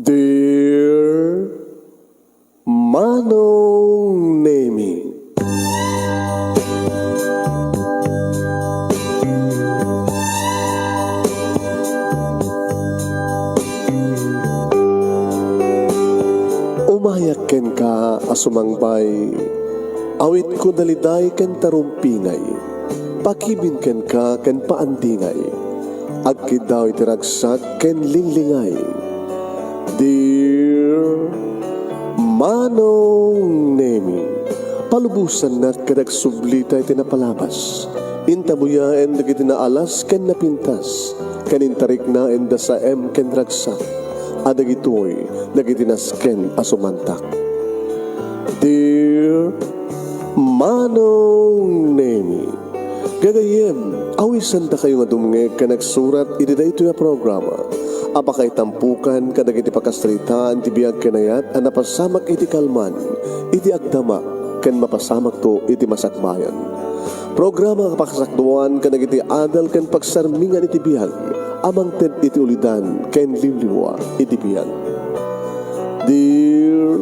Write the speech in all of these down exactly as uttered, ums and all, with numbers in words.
Dear Manong Nemi. Umayak kenka a sumangbay, awitko daliday ken tarumpingay, pakibin kenka ken paandingay, agkiddaw iti ragsak ken linglingay. Dear Manong Nemi, palubosannak ket agsublita iti napalabas. Intabuyaen dagiti naalas ken napintas, ken intariknaenda saem ken ragsak, a dagitoy dagiti nasken a sumantak. Dear Manong Nemi, gagayyem, awisandakayo nga dumngeg ken agsurat iti daytoy a programa a pakaitampokan kadagiti pakasaritaan ti biag ken ayat a napasamak iti kalman, iti agdama, ken mapasamakto iti masakbayan. Programa nga pakasakduan kadagiti adal ken pagsarmingan iti biag a mangted iti ulidan ken liwliwa iti biag. Dear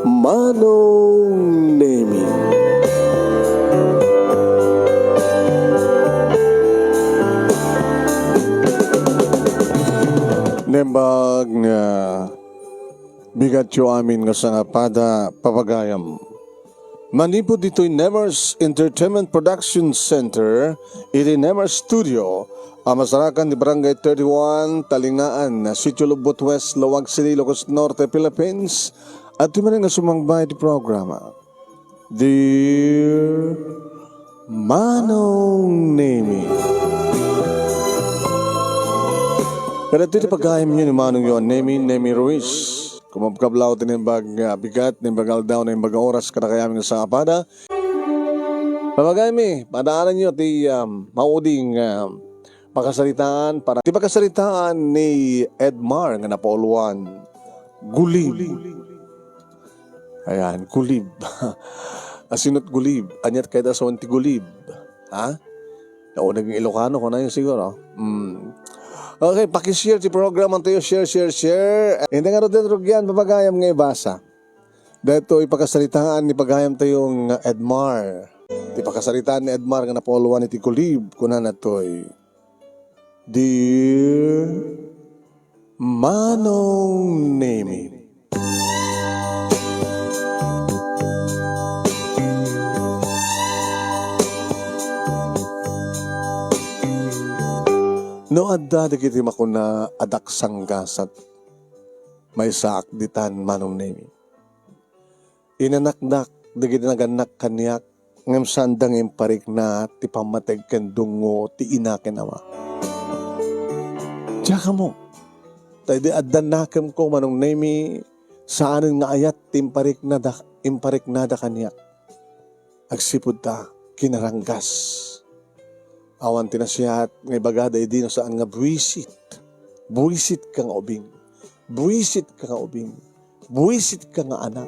Manong Nemi. Nembag nga bigatyo amin nga sangapada, papagayam. Manipud ditoy Nemers Entertainment Production Center, iti Nemers Studio, a masarakan ti Barangay thirty-one, Talingaan, Sitio Lubot West, Laoag City, Ilocos Norte, Philippines, adtoy manen nga sumangbay ti programa. Dear Manong Nemi. Kadagitoy ti pagayamyo ni Manongyo a Nemi, Nemi Ruiz. Kumabkablaw ti naimbag nga bigat, naimbag aldaw, naimbag a oras kadakayamin nga sangapada. Papagayammi, padaananyo ti, um, mauding, um, pakasaritaan para ti pakasaritaan ni Edmar nga napauluan, Gulib. Ayan, gulib. Asinot gulib. Aniat kayat a sawen ti gulib? Ha? Nauneg nga Ilocano, kunayo siguro. Mm. Okay, pakishare ti programa tayo. Share, share, share. Hindi nga Rodel Rugian, papagayam nga ibasa. Daytoy pakasaritaan ni pagayam tayo nga Edmar. Ti pakasaritaan ni Edmar nga napauluan iti gulib, kunana toy, Dear Manong Nemi. No adda dagiti makuna a daksanggasat, maysaak ditan, Manong Nemi. Inanakdak dagiti nagannak kaniak, ngem saanda nga imparikna ti pammateg ken dungngo ti ina ken ama. Diak ammo, ta idi adda nakemko, Manong Nemi, saanen nga ayat ti impariknada, impariknada kaniak. Agsipud ta, kinaranggas. Awan ti nasiat nga ibagada idi no saan nga buisit. Buisitka nga ubing. Buisitka nga ubing. Buisitka nga anak.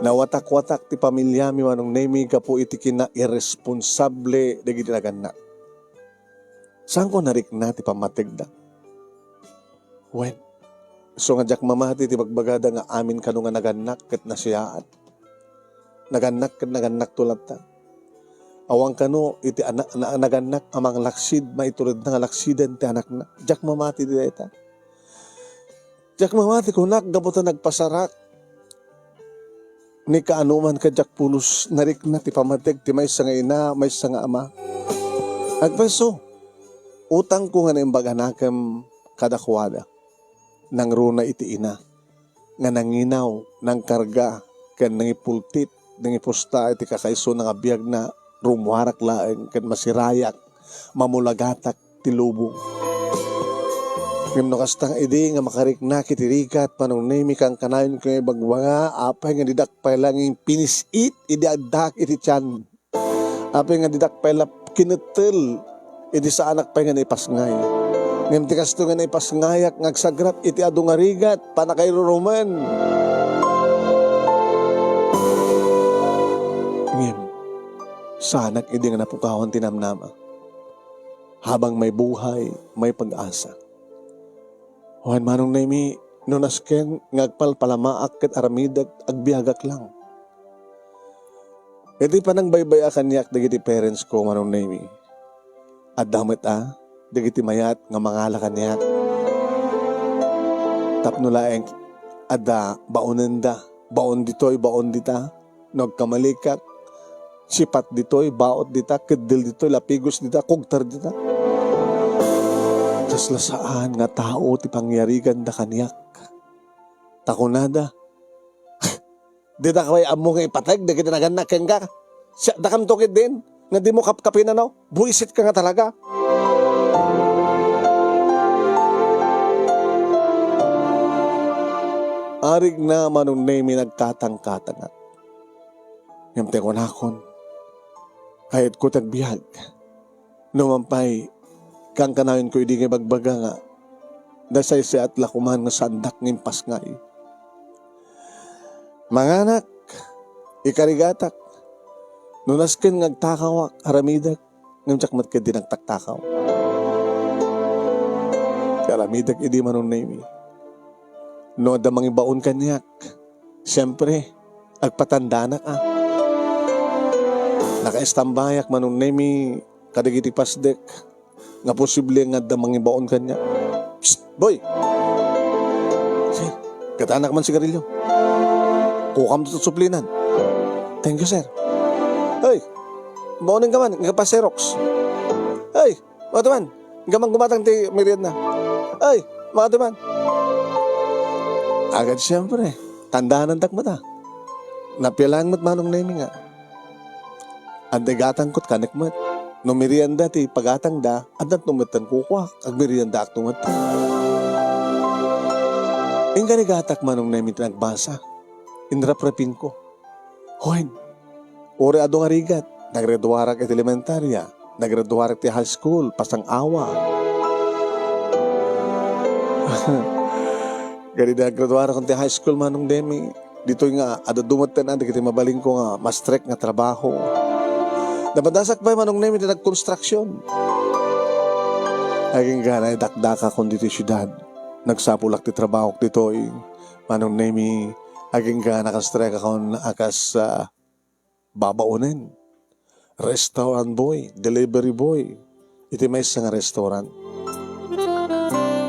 Nawatak-watak ti pamiliami, Manong Nemi, gapu iti kinairresponsable dagiti nagannak. Saanko narikna ti pammategda. Wen, isu nga diak mamati ti bagbagada nga amin kano nga nagannak ket nasiaat. Nagannak ket nagannakto latta. Awan kano iti ana-, na-, nagannak a manglaksid, maituredna nga laksiden ti anakna. Diak mamati ti dayta. Diak mamati, kunak, gapu ta nagpasarak. Ni kaanoman ket diak pulos narikna ti pammateg ti maysa nga ina, maysa nga ama. Agpayso, utangko nga naimbag a nakem kadakuada. Nangruna iti ina nga nanginaw, nangkarga, ken nangipultit, nangipusta iti kakaisuna nga biagna, rumuarak laeng ken masirayak, mamulagatak ti lubong. Ngem no kasta nga idi nga makariknak iti rigat, Manong Nemi, kankanayonko nga ibagbaga, apay nga didak pay la nga impinis-it idi addak iti tiyan? Apay nga didak pay la kinettel idi saanak pay nga naipasngay? Ngem ti kastoy nga naipasngayak nga agsagrap iti adu nga rigat, pannakairurumen. Ngem saanak idi nga napukawan ti namnama. Habang may buhay, may pag-asa. Wen, Manong Nemi, no nasken nga agpalpalamaak ket aramidek, agbiagak lang. Iti panangbaybay-a kaniak dagiti parents ko, Manong Nemi, adda met a dagiti mayat nga mangala kaniak. Tapno laeng adda baonenda, baon ditoy, baon dita. No agkamalikak, sipat ditoy, baot dita, keddel ditoy, lapigos dita, kugter dita. Kasla saan nga tao ti pangyariganda kaniak. Ta kunada, dita kaway ammo nga ipateg dagiti nagannak kenka. Siak, dakamto ketdin nga dimo kapkapinano. Buisit ka nga talaga. Arig na Manong Nemi nagkatangkatangak. Ngem ti kunakon, kayatko ti agbiag. Numan pay, kankanayon ko idi nga ibagbaga nga nasaysayaat la koman nga saandak nga impasngay. Manganak, ikarigatak, no nasken nga agtakawak, aramidek, ngem diak met ketdi nagtaktakaw. Aramidek idi Manong Nemi. No adda mangibaon kaniak, siempre, agpatandanak a. Nakaistambayak Manong Nemi kadagiti pasdek nga posible nga adda mangibaon kaniak. Psst, boy! Sir, katanak man sigarilyo. Kukam to suplinan. Thank you, sir. Hey, baonen ka man, nga pa Xerox. Hey, matuman, gaman gumatang ti merienda. Ay, matuman. Agad siyempre, tandanan tak mata. Napialang met Manong Nemi nga. Adda gatang kot kanek met. No merienda ti pagatangda, adda to metten kukuak, agmerienda ak to met. Inggarigatak Manong Nemi ti nagbasa. Inraprapin ko. Hoy, uri adu nga rigat, naggraduarak iti elementaria, naggraduarak ti high school, pasang-awa. Kadi naggraduarak ti high school, Manong Nemi, ditoy nga, adu dumetten dagiti mabalin ko nga mastrek nga trabaho. Napadasak pay, Manong Nemi, ti nagkonstruksyon. Agingga naidakdakakon ditoy siudad. Nagsapulak ti trabahok ditoy. Manong Nemi, agingga nakastrekakon a kas, ah, babaonen. Restaurant boy, delivery boy. Iti maysa nga restaurant.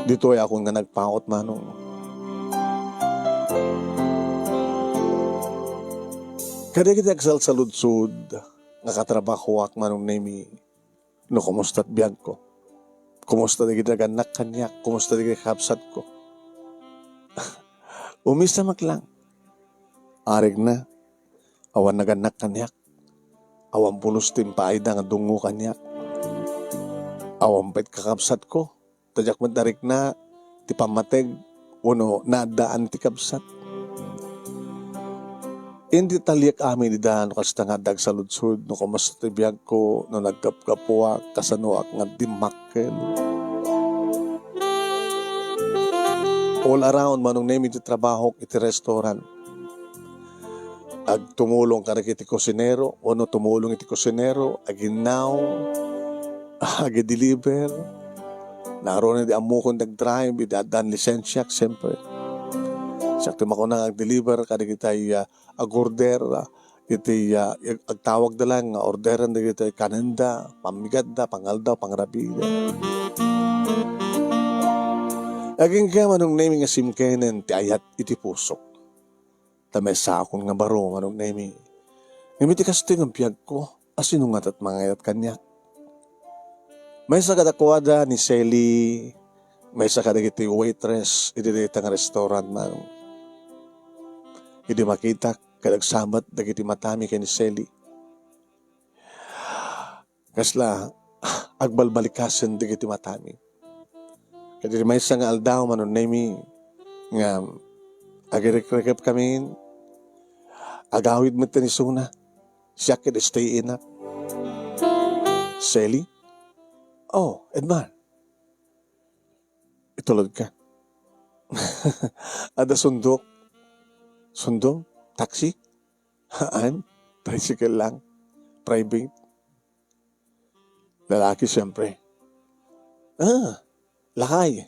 Ditoy akon nga nagpaut, Manong. Kadagiti agsalsaludsod nga katrabahoak, Manong Nemi, no kumusta ti biagko. Kumusta dagiti nagannak kaniak? Kumusta dagiti kakabsatko? Umisamak lang. Arigna, awan nagannak kaniak. Awan pulos ti impaayda nga dungngo kaniak. Awan pay kakabsatko. Ta diak met narikna ti pammateg wenno naaddaan ti kabsat. Indetaliek amin ida no kasta nga adda agsaludsod no kumusta ti biagko, no naggapgapuak, kasanoak nga dimmakkel. All around, Manong Nemi, ti trabahok iti restaurant. Agtumulong kadagiti kusinero, wenno tumulong iti kusinero, aginnaw, agideliver. Naruna di ammokon nag-drive, idi addaan lisensiak, siyempre. Siak ti makuna nga ag-deliver kadagiti, ah, ag-order, ah, iti, ah, ag-, agtawagda lang nga orderan dagiti kanenda, pammigatda, pangaldaw, pangrabida. Agingga, Manong Nemi, nga simkenen ti ayat iti pusok. Ta maysaakon nga baro, Manong Nemi. Ngem iti kastoy nga biagko, asino ngata ti mangayat kaniak? Maysa kadakuada ni Sally, maysa kadagiti waitress iti dayta nga restaurant, Manong. Idi makitak, ket agsabat dagiti matami ken ni Sally. Kasla agbalbalikasen dagiti matami. Ket iti maysa nga aldaw, Manong Nemi, nga agirikrekep kami, agawid met ti isuna. Siak ket stay in up. Sally? Oh, Edmar. Itulod ka. Adda sundok. Sundok? Taxi? Haan? Tricycle lang. Private. Lalaki, siyempre. Ah, lakay.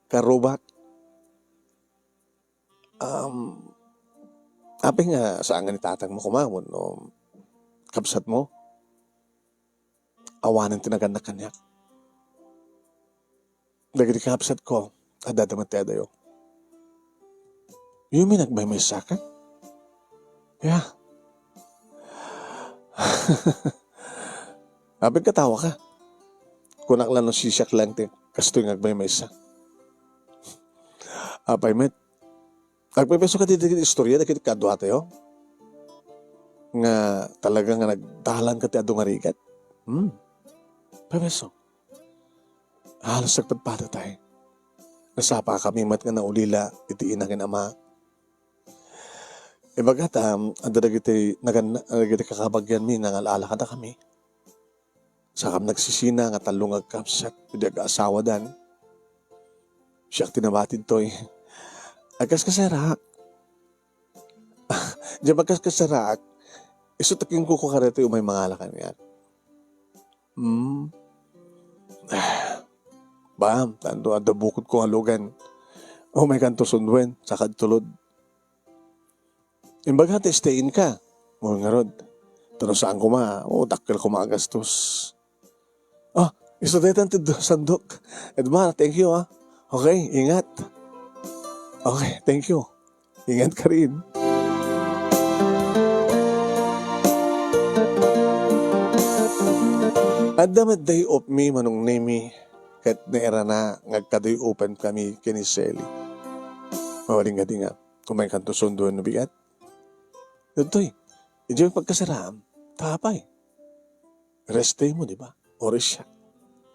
Karubak. Um, apay nga saan nga ni tatangmo koma wenno kabsatmo? Awanen ti nagannak kaniak. Dagiti kabsatko, adda met ti adayo. You mean agmaymaysa ka? Yeah. Apay nga katawa ka? Kunak la no siak laeng ti kastoy nga agmaymaysa. Apay met, agpayso kadi dagiti istorya dagiti kaduatayo nga talaga nga nagdalan ka ti adu nga rigat? Hmm. Payso. Halos agpadpadatay. Nasapakami met nga naulila iti ina ken ama. Ibaga ta, adda dagiti nagan-, dagiti kakabagianmi nangal-ala kadakami. Sakam nagsisina nga tallo nga agkabsat idi agkaasawadan. Siak ti nabatid toy. Agkaskasaraak. Diay agkaskasaraak, isu ti kinkukuarek ditoy umay mangala kaniak. Hmm. Ba, tanto adda bukod ko nga lugan. Umaykanto sunduen, saka tulod. Imbaga ti stay in ka. Mo ngarud. Pero saan koma, o, dakkel koma a gastos. Ah, isu daytan ti do-, sandok. Edmar, thank you, ah. Okay, ingat. Okay, thank you. Ingat ka rin. Adda met day off mi, Manong Nemi, ket nairana nga agka-day off-an kami ken ni Sally. Mabalin kadi nga, umaykanto sunduen no bigat. Daytoy, idiay pagkasaraam, ta apay? Rest day mo, di ba? Oras siya.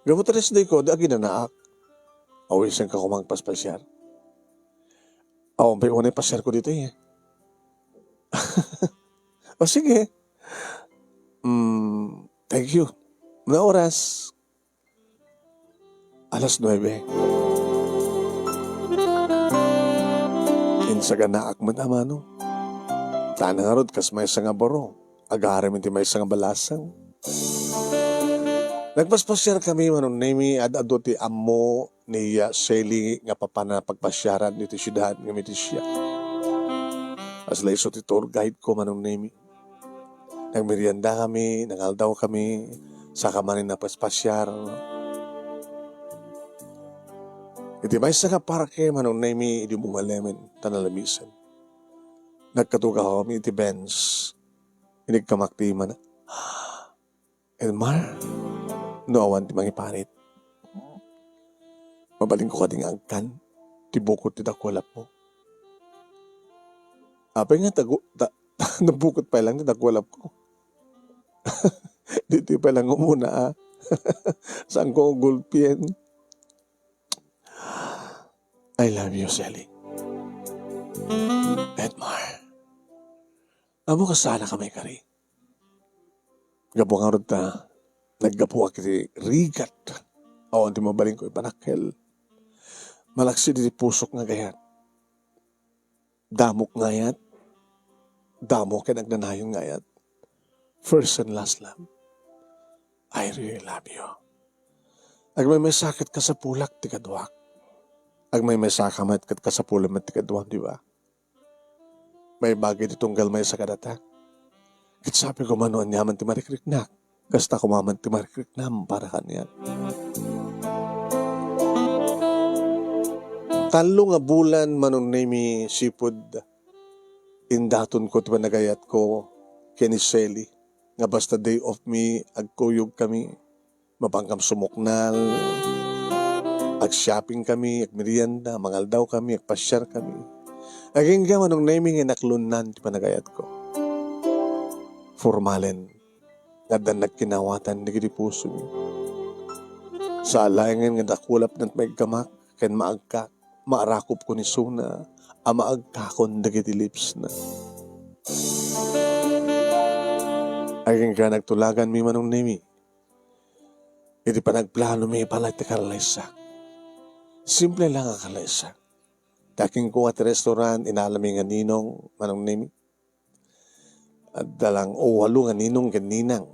Gapu ta rest day ko, di aginanaak. Awisenka koma agpaspasiar. Awan pay unay pasiar ko ditoy, eh. O sige. Mm, thank you. Ano oras? Alas nuebe. Insaganaak met a mano. Ta ngarud kas maysa nga baro, agarem iti maysa nga balasang. Nagpaspasiar kami, Manong Nemi, ad-adu ti ammo ni, ah, Sally nga papan a pagpasiaran iti siudad ngem iti siak. Kasla isu ti tour guide ko, Manong Nemi. Nagmerienda kami, nangaldaw kami, saka manen nagpaspasiar. Iti maysa nga parke, Manong Nemi, idi umalemen, ta nalamisen. Nagkatugaw kami iti bench. Inigkamak ti imana. Elmar, no awan ti mangiparit, mabalinko kadi nga agkan ti bukod ti dakualapmo? Apay nga tagu-, ta-, nabukod pay lang ti dakualapko. Ditoy pay lang umuna, ah. Saan ko gulpien? I love you, Sally. Edmar. Amo kasala ka may kari. Gapu ngarud ta, naggapuak iti rigat. Awan ti mabalinko ipanakkel. Malaksid iti pusok nga gayat. Damok nga ayat. Damo ken agnanayon nga ayat. First and last love. I really love you. Agmaymaysa ket kasapulak ti kaduak. Agmaymaysa ka met ket kasapulem met ti kaduam, di ba? Maibagay ti tunggal maysa kadata. Ket sapay koma no aniaman ti marikriknak, kasta koma met ti marikriknam para kaniak. Tallo nga bulan, Manong Nemi, sipud indatonko ti panagayatko ken ni Sally nga basta day off mi, agkuyog kami. Mapankam sumuknal, agshopping kami, agmerienda, mangaldaw kami, agpasiar kami. Agingga, Manong Nemi, nga inaklonnan ti panagayatko. Formalen, nga addan nagkinawatan dagiti pusomi. Sa laengen nga dakualapna ti maigkamak ken maagkak, maarakopko ni Suna a maagkakon dagiti lipsna. Agingga nagtulaganmi, Manong Nemi. Iti panagplanomi, pala ti kallaysa. Simple lang a kallaysa. Ti kinkuak ti restaurant, inalami nga ninong, Manong Nemi. Adda lang walo nga ninong ken ninang.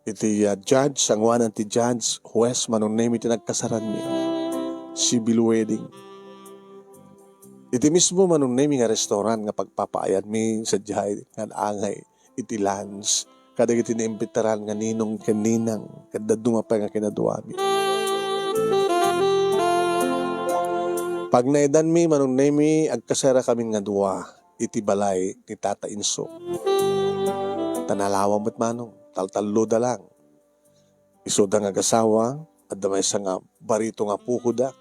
iti, ah, judge, sanguanan ti judge, huwes, Manong Nemi, ti nagkasaranmi. Civil wedding. Iti mismo, Manong Nemi, nga restaurant nga pagpapaayanmi sadiay nga angay iti lunch kadagiti naimbitaran nga ninong ken ninang ket dadduma pay nga kinaduami. Pagnaedanmi, Manong Nemi, agkasarakamin nga dua iti balay ni Tata Inso. Ta nalawa met, Manong, taltalloda lang. Isuda nga agasawa, adda maysa nga barito nga pukoda,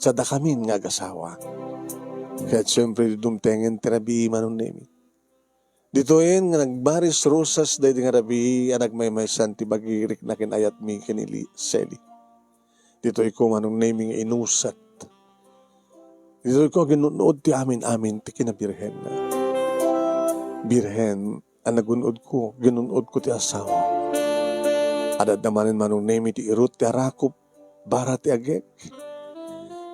sadakamin nga agasawa. Ket siempre, dumtengen ti rabii, Manong Nemi. Ditoyen nga nagbaris rusas daydi nga rabii a nagmaymaysan ti bagirikna ken ayatmi ken ni Sally. Ditoyko, Manong Nemi, nga inusat. Ditoyko a ginun-od ti amin-amin ti kinabirhenna. Birhen a nagun-odko, ginun-odko ti asawa. Adda manen, Manong Nemi, ti irut ti arakop, bara ti agek.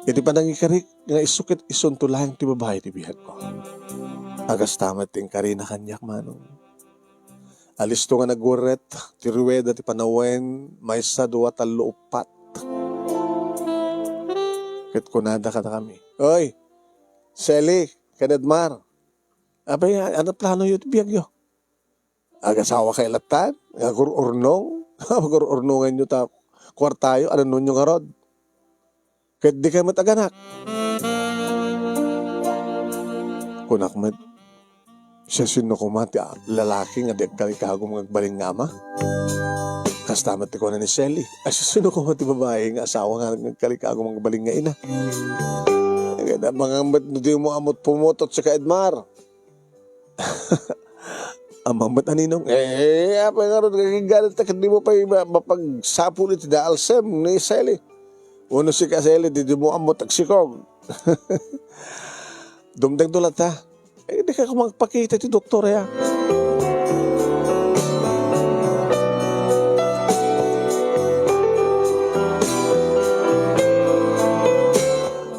Iti panangikarik nga isu ket isunto laeng ti babai ti biagko. A kasta met ti inkarina kaniak, Manong. Alisto nga nagwerret ti rueda ti panawen, maysa, dua, tallo, uppat. Ket kunada kadakami, "Oy, Sally, ken Edmar, apay, ania planoyo ti biagyo? Agasawa kay lattan? Agur-urnong? Agur-urnonganyo ta kuartayo, ananonyo ngarud? Ket dikay met aganak." Kunak met, "Siasino koma ti a-, lalaki nga di agkalikagum nga agbalin nga ama?" Kasta met ti kuna ni Sally, "A, siasino koma ti babai nga asawa nga agkalikagum nga agbalin nga ina?" Ket amangan met no dimo ammot pumutot, sika, Edmar. Ammam met a ninong, eh, apay ngarud nga agingganit ta ket dimo pay ma-, mapagsapul iti daalsem ni Sally. Wenno sika, Sally, ti dimo ammot agsikog. Dumtengto latta. Eh, dikay koma agpakita iti doktor, aya?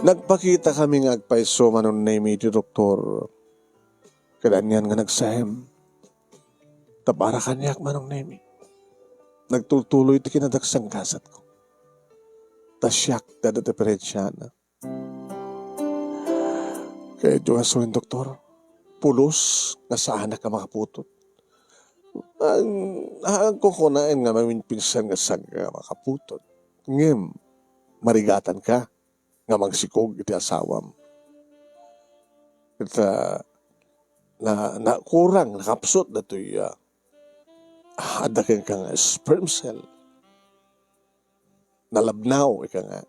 Nagpakitakami nga agpayso, Manong Nemi, iti doktor. Ket anian nga nagsaem. Ta para kaniak, Manong Nemi, nagtultuloy ti kinadagsanggasatko. Ta siak ti adda diferensiana. Kayatyo nga isuroen, doktor, pulos nga saanak a makaputot. Ang, ang kukunaen nga maminpinsan nga saan ka makaputot. Ngem, marigatanka nga mangsikog iti asawam. Ket, ah, na, nakurang, nakapsut datoy, ah, adda kenka nga sperm cell. Nalabnaw, ika nga.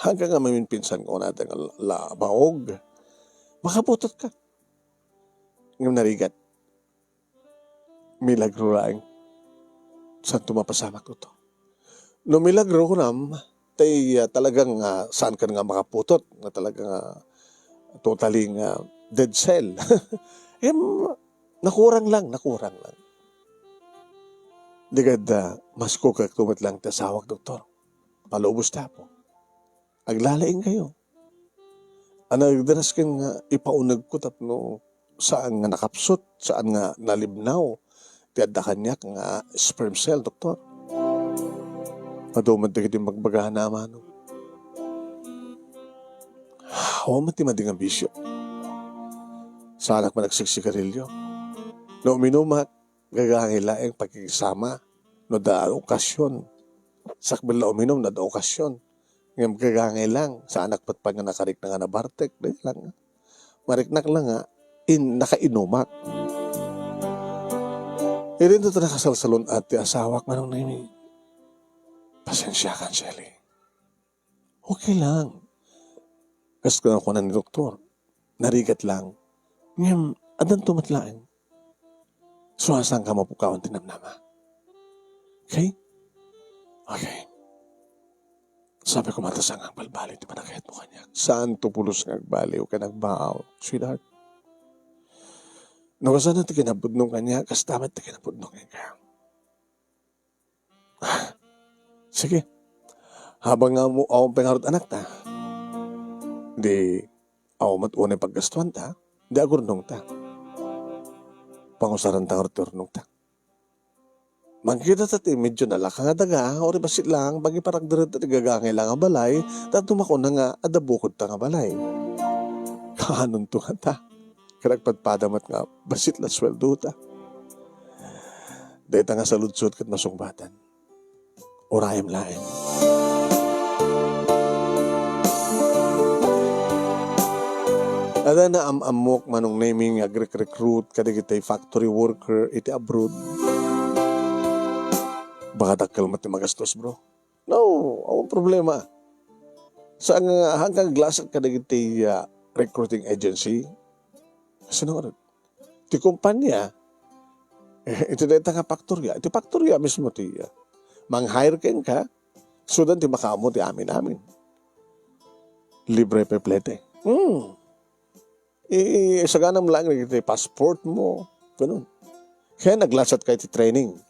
Hangka nga maminpinsan ko na nga la-, labaog. Makaputot ka. Ngem narigat. Milagro laeng. Santo mapasamak to. No milagro, kunam, tay, ah, talagang, ah, saan ka nga makaputot, nga talagang, ah, totally nga dead cell. Em, nakurang lang, nakurang lang. Di kad, ah, masko ka tumet lang ti asawak, doktor. Palubos ti Apo. Aglalaing kayo. Ania, agdanas ken nga ipaunegko tapno saan nga nakapsut, saan nga nalibnaw ti adda kaniak nga sperm cell, doktor. Adu met dagiti imbagbaga, manong. Awan met ti madi nga bisio. Saanak man agsigsigarilyo. No uminumak, gagangay laeng pakikisama no adda okasion. Sakbay la uminum no adda okasion. Ngem gagangay lang, saanak pay nga nakarikna nga nabartek, dayta lang. Mariknak lang nga in-, nakainumak. Idinto ta nakasalsalun-at ti asawak, manong Nemi. Pasensiakan, Sally. Okay lang. Kas kunana ni doktor, narigat lang. Ngem, addanto met laeng. So, saan ka mapukawan ti namnama? Okay? Okay. Sabi ko, mata, saan nga agbalbaliw ti panagayatmo kaniak? Saan to pulos nga agbaliw ken agbaaw, sweetheart? No kasano ti kinapudnong kaniak, kasta met ti kinapudnong kenka. Sige. Habang nga mu-, awan pay ngarud anakta, di awan met unay paggastuanta, di agurnongta. Pangusaranta ngarud ti urnongta. Mangkita ta ti medyo nalaka nga daga, uray bassit lang, pangiparakderet ta ti gagangay la nga balay, ta dumakuna nga adda bukodta nga balay. Kaanonto ngata? Ket agpadpada met nga bassit la sueldota. Dayta nga saludsod ket masungbatan. Urayem laeng. Adda naam-ammok, Manong Nemy, nga agrekrecruit kadagiti factory worker iti abroad. Baka dakkel met ti magastos, bro. No, awan problema. Saan nga, haan nga aglasat kadagiti, ah, recruiting agency? Sino nga ti kumpanya, eh, iti dayta nga faktoria. Iti faktoria mismo ti, ah, mang-hire kenka, sudan ti makaammo ti amin-amin. Libre pay plete. Hmm. I-, isaganam laeng iti passport mo. Ganun. Kaya naglasat ka iti training.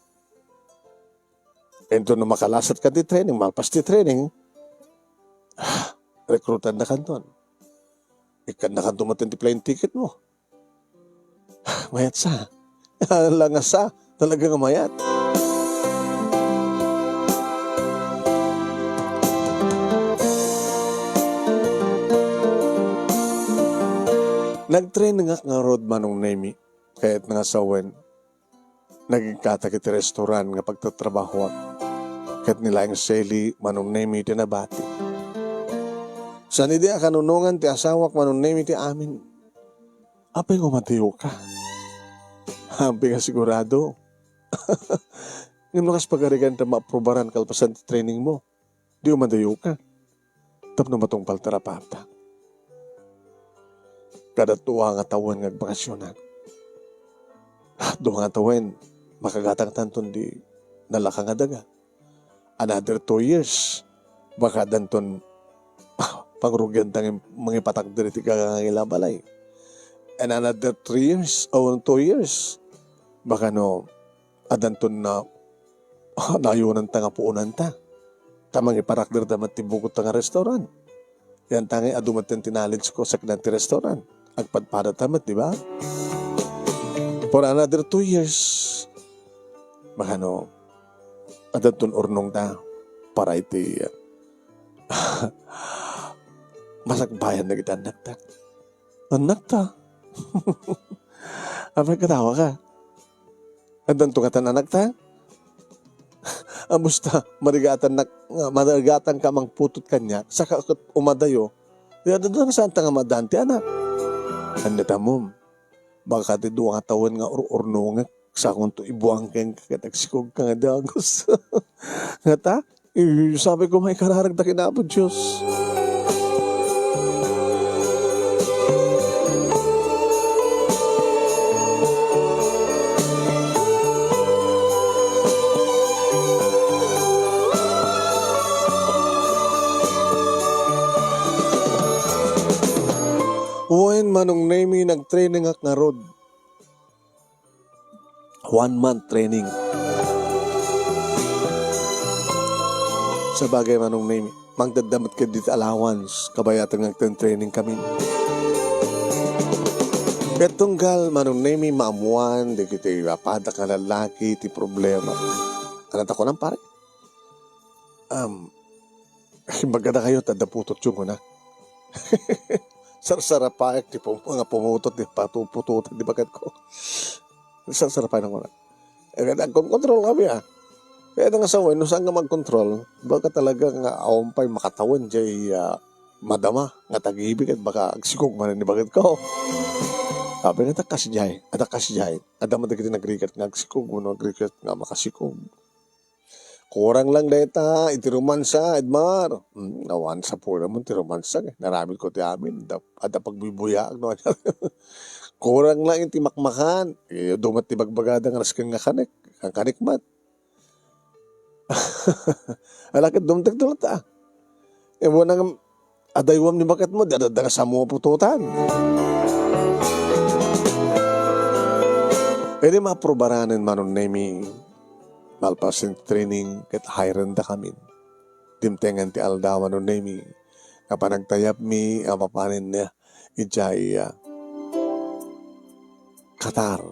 Ento no makalasat ka ti training, malpas ti training, ah, recruitan na kanton. Ikkan na kanton met ti plane ticket mo. Mayat sa. Langasa. Talaga nga mayat. Nagtrainingak ngarud, Manong Nemy, kayat nga sawen. Nagingkatak iti restoran nga pagtatrabahoak. Ket ni laeng Sally, Manong Nemy, ti nabati. Saan idi a kanunongan ti asawak, Manong Nemy, ti amin. Apay nga umadayoka? Happy nga sigurado. Ngem no kas pagarigan ta maaprubaran kalpasan ti training mo, di umadayoka. Tapno matungpal ti rapaapta. Kada dua nga tawen nga agbakasionan. Dua nga tawen, makagatangtanton di nalaka nga daga. Another two years, baka danton pangrugianta nga mangipatakder iti gagangay la balay. And another three years, o two years, baka no, adanton na, nayonanta nga puonanta. Ta mangiparakderda met ti bukodta nga restaurant. Yan tangay adu met ti knowledge ko saknaan ti restaurant. Agpadpadata met, di ba? For another two years, makano, adanton urnongta para iti masakbayan dagiti annakta. Annakta? Apay, katawa ka? Addanto ngatan annakta? Amusta? Marigatan nak-, marigatanka mangputot kaniak, saka ket umadayo. Di adda, saan ta nga madan ti anak? Ania ta mom? Baka ti dua nga tawen nga ur-urnongek, sakonto ibuang kenka ket agsikogka nga dagus. Ngata? Eh, sabi ko, maikararag ta ken Apo Dios. Wen, Manong Nemy, nagtrainingak ngarud. One month training. Sabagay, Manong Nemy, mangdadda met ket dita allowance, kabayatan nga agten-training kami. Ket tunggal, Manong Nemy, maammuan dagiti apadak nga lallaki ti problema. Ania ta kunam, pare? Um, imbagada kayo, ta adda putotyo, kuna. Sarsarapaek ti pum-, nga pumutot ti patu-, putotan ti baketko. Sarsarapaek na, kuna. Eh, agkonkontrol kami, ah. Kaya nga sawen, no saan nga magkontrol, baka talaga nga awan pay makatawen jay, ah, madama nga tagibi ket baka agsikog manen ni baketko. Sabi nga, "Adda kas jay, adda kas jay." Adda man dagiti nagrigat nga agsikog, wenno nagrigat nga makasikog. Kurang lang dayta iti romansa, Edmar. Hmm, awan sapulmo ti romansa, eh. Naramid ko ti amin. Adda, adda pagbubuyaag, no? Kurang lang iti makmakan. Eh, dumat ti bagbagada nga nasken nga kanek. Kan kanek met. Ala ket dumtek tulot, ah. Eh, wala nga adaywam ni baketmo, di adda nga samo putotan. Idi maaprubaran ni Manong Nemy, malpas ti training ket hiren da kami. Dimtengen ti aldaw, Manong Nemy, nga panagtayabmi a mapanen idiay, ah, Qatar.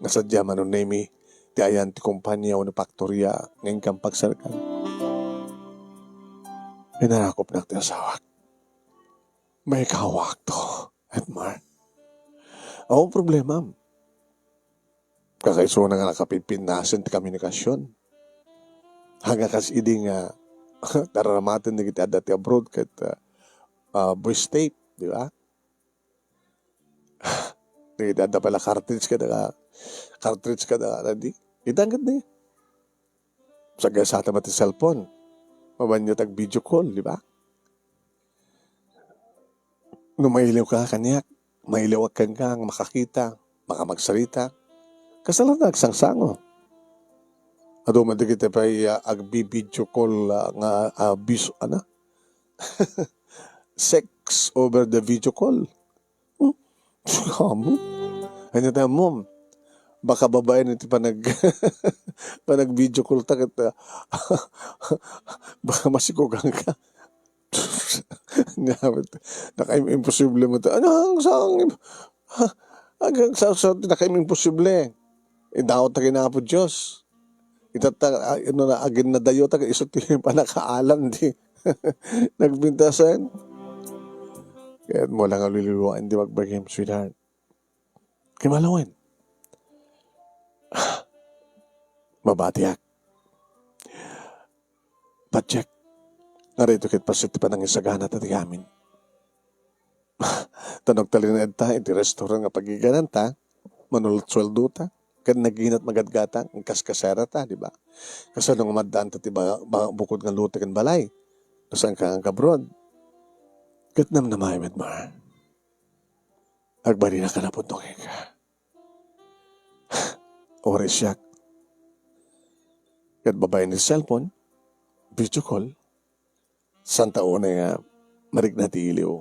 Nga sadia, Manong Nemy, ti ayan ti kompania wenno faktoria nga inkam pagsarkan. Inarakopnak ti asawak. Maikawak to, Edmar. Awan problemam. Kakaisuna nga nakapinpinnasen ti komunikasion. Haan nga kas idi nga tararamaten dagiti adda ti abroad ket, ah, ah, voice tape, di ba? Dagiti adda pala cartridge kada, cartridge kada, di? Ita ket ni. Sagasata met ti cellphone. Mabalinta ag-video call, di ba? No mailiwka kaniak, mailiwak kenka nga makakita, makamagsarita, kasla ta agsangsango. Adu met dagiti pay, ah, agbi-video call, ah, nga, ah, bis-, ano? Sex over the video call. Hmm? Amo? Ania ti ammom? Baka babaen iti panag-, panag-video call ta ket, ah, baka masikuganka. Nia met, nakaim-, imposible met. Ano ang sang-, ha? Ang sang-, sa-, nakaim-, imposible. Idawat ta ken Apo Dios. Itatta, ah, ano na, aginnadayota ket isu ti pannakaalam ti nagpintasen. Kayatmo la nga liliwaen ti bagbagim, sweetheart. Kay malawen. Mabatiak. Patiek. Nga daytoy ket paset ti panangisagana ta ti amin. Ta no agtalinaedta iti restaurant nga pagigananta, manulot sueldota, ken nagina ti magatgatang, agkaskasera ta, di ba? Kasano nga maddaan ta ti ba-, ba-, bukod nga lote ken balay? No saanka nga agabroad? Ket namnamaem, Edmar. Agbalinak a napudno kenka. Uray siak. Ket babaen ti cellphone, video call, saan ta unay nga marikna ti iliw.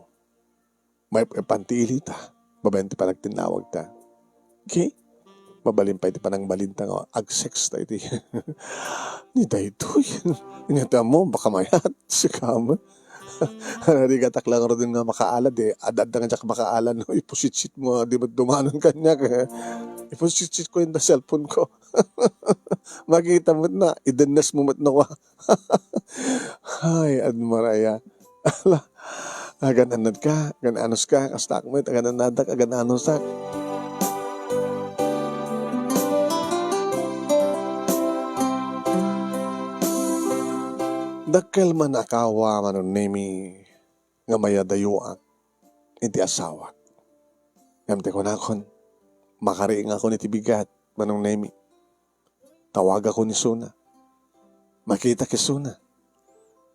Maep-epan ti iliwta, babaen ti panagtinnawagta. Okay? Mabalin pay ti panangbalinta nga ag-sex ta iti. Ni daytoy. Ania ti ammom, baka mayat. Sika met. Narigatak la ngaruden nga makaalad, eh. Ad-adda nga diak makaalad, no? Ipusiksik mo, di met dumanon kaniak, eh. Ipusiksik ko yung cellphone ko. Makita met na, idennes mo met na kwa. Ay, Edmar aya. Ala, agan-anadka, agan-anuska, kastak met, agan-anadak, agan-anusak. Dakkel man a kawa, Manong Nemi, nga mayadayoak iti asawak. Ngem ti kunakon, makariingakon iti bigat, Manong Nemi. Tawagakon isuna. Makitak isuna.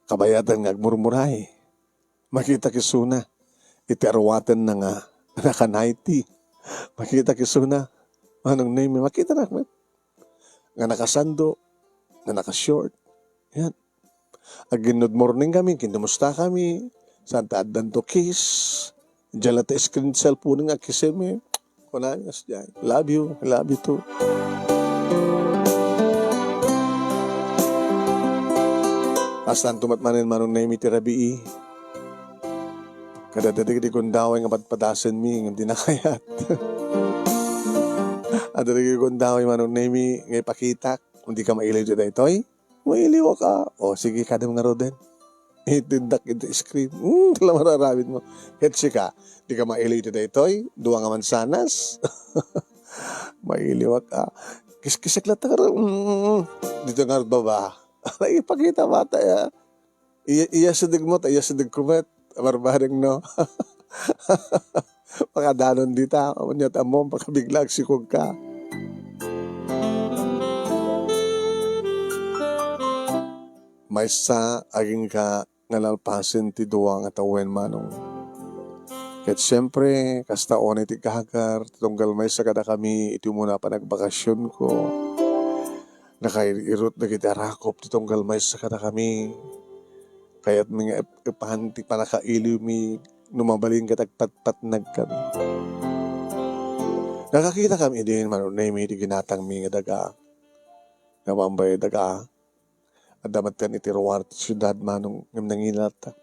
Kabayatan nga agmurmuray. Makitak isuna. Iti aruatenna nga naka-nighty. Makitak isuna. Manong Nemi, makitanak met. Nga nakasando, nga naka-short. Yan. Ag good morning kami, kinumusta kami. Saan ta addanto kiss. Diyan lang ta screen cellphone nga kiss mi. Kunami, as diyan. Love you, I love you too. Astanto met manen, Manong Nemi, ti rabii. Kada dagiti gundaway nga padpadasenmi, ngem di nakayat. Adda dagiti gundaway, Manong Nemi, nga ipakitak, kung di ka mailiw ti daytoy. Mailiwak a. O, sige, kadam ngaruden. Itindak iti screen. Hmm, tala mararamid mo. Ket sika, di ka mailiw iti daytoy, dua nga mansanas. Mailiwak a. Kiskisek latta ngarud. Mm, dito ngarud baba. Ipakita bata ya. Iya, iya sideg mo, ta iya sideg ko met. Barbareng, no? Pakadanon dita, ania ti ammom, pakabigla agsikog ka. Maysa, agingga nga nalpasen ti dua nga tawen, Manong. Ket siempre, kasta unay ti gagar, ti tunggal maysa kadakami iti umuna a panagbakasionko. Nakair-irot dagiti arakop ti tunggal maysa kadakami. Kayatmi nga ep-, epan ti pannakailiwmi no mabalin ket agpatpatnagkami. Nakakitakami idin, Manong Nemi, ti ginatangmi nga daga. Nga bambay daga. Adda met iti ruar ti siudad, Manong, ngem nangilatta.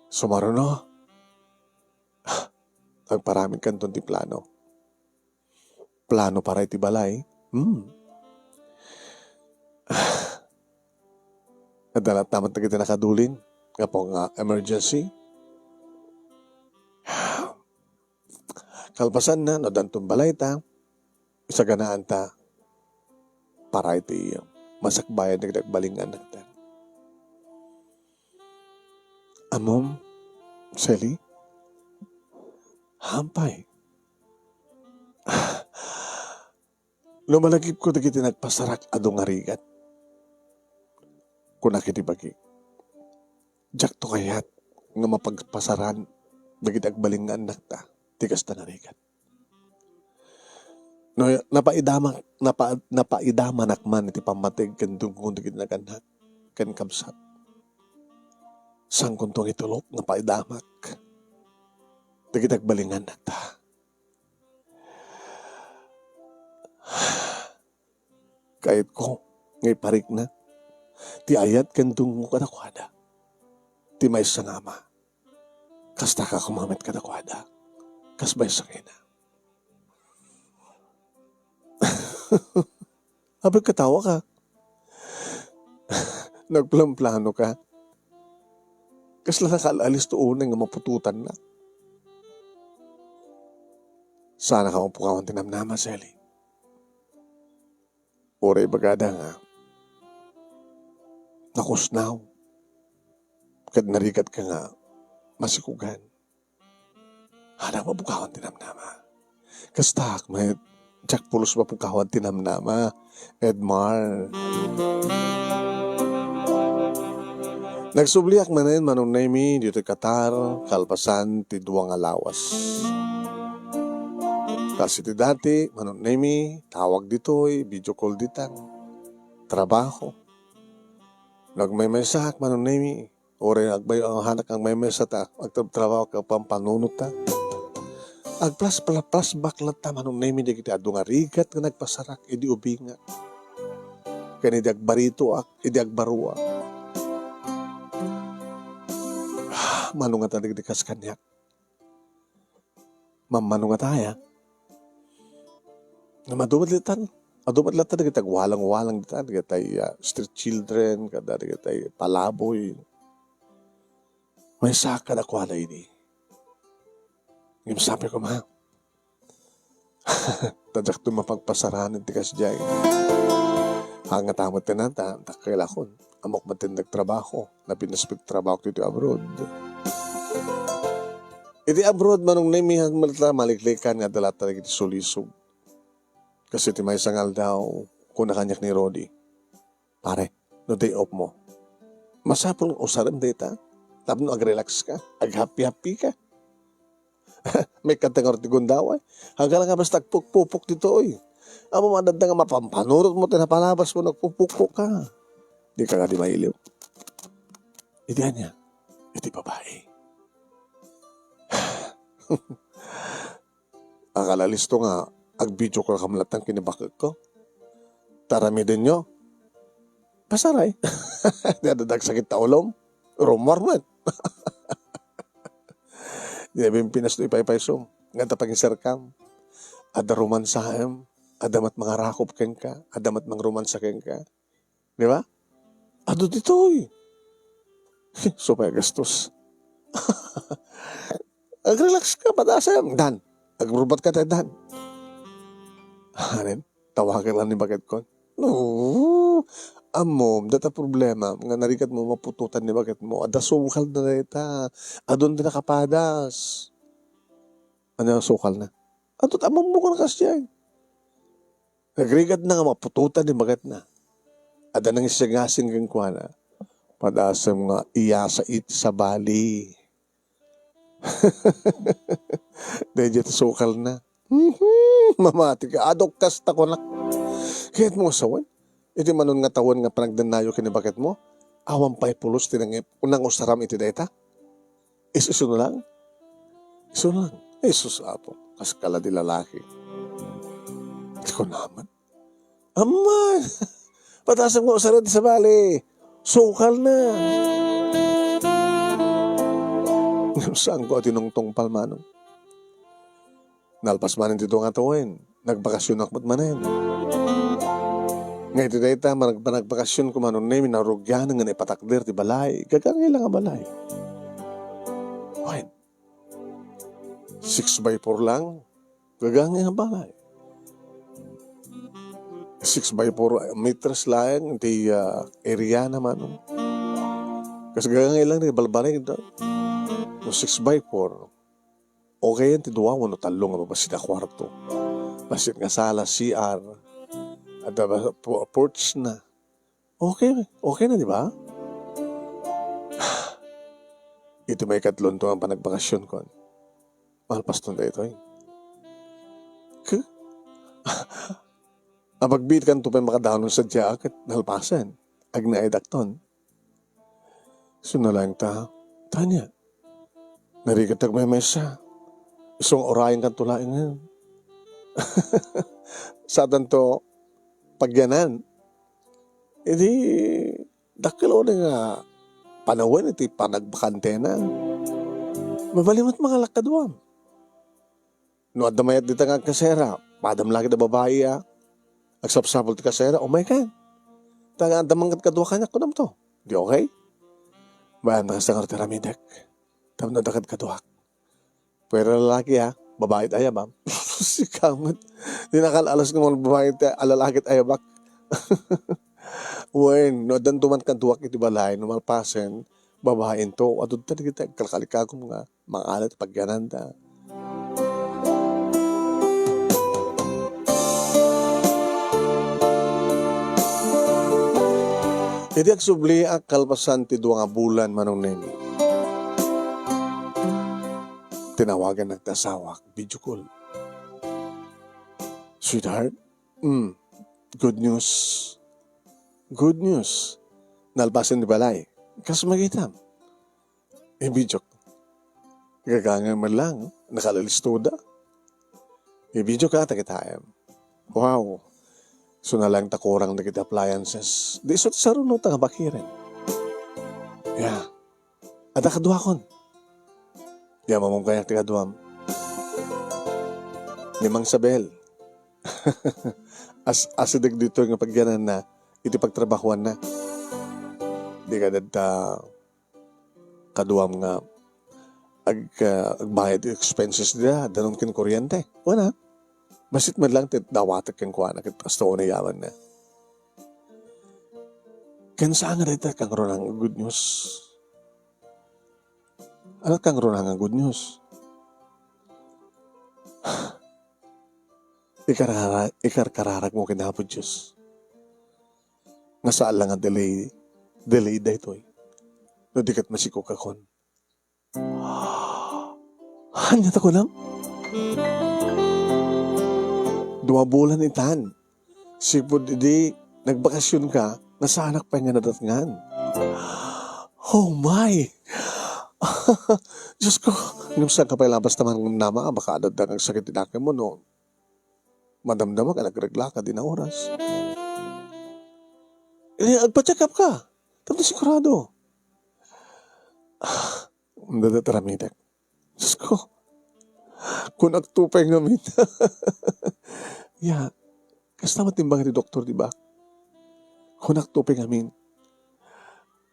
Sumaruno. Agparamidkanton ti plano. Plano para iti balay, Hmm. Adda latta met dagiti nakadulin gapu nga emergency. Kalpasanna, no addanton balayta, isaganaanta para iti masakbayan dagiti agbalin nga annakta. Ammom, Sally? Hampay. No malagipko dagiti nagpasarak adu nga rigat, kunak iti bagik, diakto kayat nga mapagpasaran dagiti agbalin nga annakta ti kasta nga rigat. No napaidamak, napa-, napaidamanak man iti pammateg ken dungngon dagiti nagannak ken kabsat, saankonto nga itulok, napaidamak dagiti agbalin nga annakta. Kayatko nga iparikna ti ayat ken dungngo kadakuada ti maysa nga ama. Kasta ka koma met kadakuada, kas maysa nga ina. Apay, katawa ka. Nagplanplano ka. Kasla nakal-alis to unay nga maputotannak. Saan ka mapukawan ti namnama, Sally. Uray ibagada nga nakusnaw ket narigat ka nga masikugan. Anak, mapukawan ti namnama. Kastak met, diak pulos mapukawan ti namnama, Edmar. Nagsubliak manen, Manong Nemy, ditoy Qatar, kalpasan ti dua nga lawas. Kas iti dati, Manong Nemy, tawag ditoy, video call ditan. Trabaho. Nagmaymaysaak, Manong Nemy. Uray agbay-, hanak agmaymaysa ta agtrabtrabaho ket pampanunot ta. Agplas-, pla-, flashback latta, Manong Nemy, dagiti adu nga rigat nga nagpasarak idi ubingak ken idi agbaritoak, idi agbaruak. Mano ngata dagiti kas kaniak? Mammano ngata aya? Ngem adu met ditan, adu met latta dagiti agwalang-walang ditan, dagiti, ah, street children, kada dagiti palaboy. Maysaak kadakuada idi. Ngem sabi ko, "Ma, ta diakto mapagpasaran iti kasdiay." Ngata met ti nata, dakkelakon. Ammok met ti nagtrabaho, napinnaspit trabaho iti abroad. Iti abroad, Manong Nemy, malta maliklikan nga adda latta dagiti sulisog. Kas iti maysa nga aldaw, kuna kaniak ni Rodi, "Pare, no day off mo, masapul nga usarem dayta tapno agrelax ka, aghappy-happy ka." Maikkat nga ti gundaway. Haga la nga basta agpukpupok ditoy. Ammom, adda nga mapampanunot mo ti napalabas mo, nagpupukpok ka. Di ka kadi mailiw. Iti ania? Iti babai. Akal-alisto nga agvideo call kam latta ken ni bakekko. Ta aramidenyo, pasaray. Di adda dagsakit ta ulom. Rummuar met. Di bimpinasto ipaypaysom. Ngata pangiserkam. Adda romansaem. Adda met mangarakop kenka. Adda met mangromansa kenka. Di ba? Adu ditoy. Supay gastos. Agrelax ka, padasem. Dan. Agrubot ka tayo, Dan. Anen? Tawagan lang ni baketko. No. Ammom, data problema nga narigat mo maputotan ni baket mo. Adda sukal na dayta. Adun ti nakapadas. Ano ang sukal na? Adun, ammom mo ka na kasdiay. Nagrigat na nga maputotan ni baket na. Adda nangisingasing kenkuana. Padasem nga iyasa iti sabali. Daydiay ti sukal na. Mhm, mamati ka. Aduk kasta kunak. Kayat mo nga sawen? Iti manon nga tawen nga panagdannayo ken ni baket mo, awan pay pulos ti nangip-, nangusaram iti dayta? Is-, isuno lang? Isuno lang. Jesus, Apo. Kas kala di lalaki. Ikaw naman. Amman! Padasem nga usarem ti sabali. Sukal na. Saan ko a tinungtungpal, manong? Nalpas manen ti dua nga tawen, nagbakasionak met manen. Nga iti dayta, manag-, managbakasyon koma ni Nemi, narugian nga ipatakder ti balay. Gagangay lang a balay. Wen, six by four lang. Gagangay a balay. Six by four meters laeng ti, ah, area na, manong. Kas gagangay lang ti balbalay da. No six by four, okay yan ti dua wenno tallo nga babassit a kuarto. Bassit nga sala, C R, adda ba-, po-, porch na. Okay, okay na, di ba? Iti maikatlonto nga panagbakasionkon, malpaston daytoy. K-, apagbiitkanto pay makadanon sadiay ket nalpasen. Agnaedakton. Suna laeng ta, Tanya, narigat agmaymaysa. Isu nga urayenkanto laengen. Saantanto pagyanan. Idi dakkel unay nga panawen iti panagbakantena. Mabalin met mangalak kaduam. No adda mayat dita nga agkasera, padam la ket a babai a agsapsapul ti kasera, umaykan. Ta adda man ket kadua kaniak, kunamto. Di okay? Bayan, nakasta nga ti aramidek. Tapno adda kad kaduak. Pwera lalaki, ha? Babai ti ayabam. Sika met. Di nakal-alas nga mga babai ti, a lalaki ti ayabak. Wen, no addanto man kaduak iti balay, no malpasen, babainto. Adu dagiti agkalkalikagum nga mangalat pagyananda. Idi agsubli a kalpasan ti dua nga bulan, Manong Nemi, tinawagan ti asawak, video call. "Sweetheart, mm, good news. Good news. Nalpasen ti balay. Kas magitam." Ibidiok. Gagangay man lang, nakalistoda. Ibidiok a, ta kitaem. Wow. Suna lang ta kurang dagiti appliances. Di isu ti saruno ta nga bakiren. Ya. Adda kaduakon. Di amamong kaniak ti kaduam. Ni Mang Sabel. As-, asideg ditoy nga pagyananna iti pagtrabahoanna. Di ka dadta kaduam nga ag-, ah, agbayad ti expenses da, danum ken kuryente. Wen a. Bassit met lang ti dawatek kenkuana ket kasta unay yamanna. Ken saan nga dayta kangrunaan nga good news? Ano kangrunaan nga good news? Ikarara-, ikarkararagmo ken Apo Dios. Nga saan la nga delay, delay daytoy. No di ket masikog ka kon. Ania ta kunam? Dua bulan itan. Sipud idi nagbakasyon ka, nga saanak pay nga nadatngan. Oh my! Diyos ko, ngem saan ka pay labas ta man nama, baka adda nga agsakit ti dakemo, no? Madamdama ka, nagreglaka, di na oras. Eh, agpa-check up ka. Tapno sigurado. Ang dadat aramidek. Diyos ko. Kunak to pay ngamin. Ya, kasta matimbang ti doktor, di ba? Kunak to pay ngamin.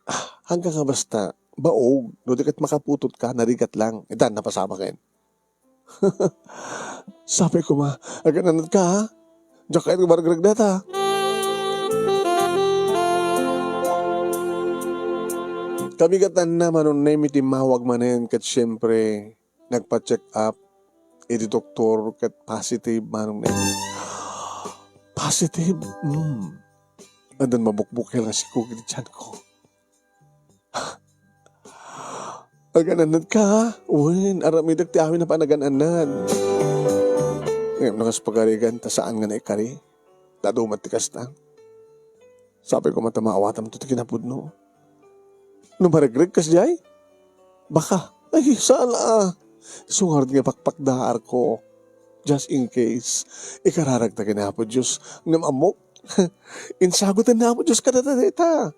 Ah, hanggang nga basta, baog, no di ket makaputot ka, narigat lang. Itan, napasama ken. Sapay koma, agan-anad ka, ha? Diak kayat nga maragregda ta. Kabigatanna, Manong Nemi, timmawag manen ket siempre, nagpa-check up iti doktor ket positive, Manong Nemi. Positive? Mm. Addan mabukbukel nga sikog iti tiyan ko. Agan-anad ka, ha? Wen, aramidek ti amin a panagan-anad. Ngem no kas pagarigan, ta saan nga naikari. Ta adu met ti kasta. Sapay koma ta maawatam to ti kinapudno. No maregreg kasdiay? Baka. Ay, saan a. Isu ngarud nga pakpakdaarko. Just in case. Ikararagta ken Apo Dios. Ngem ammok. Insagutan ni Apo Dios kadata dayta.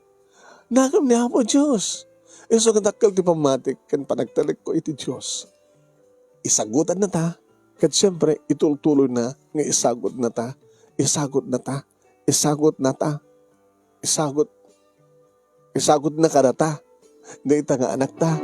Nakem ni Apo Dios. Isu nga dakkel ti pammatik ken panagtalekko iti Dios. Isagutanna ta. Ket siempre, itultuloyna nga isagutanna ta. Isagutanna ta. Isagutnata. Isagut, isagutna kadata. Dayta nga anakta.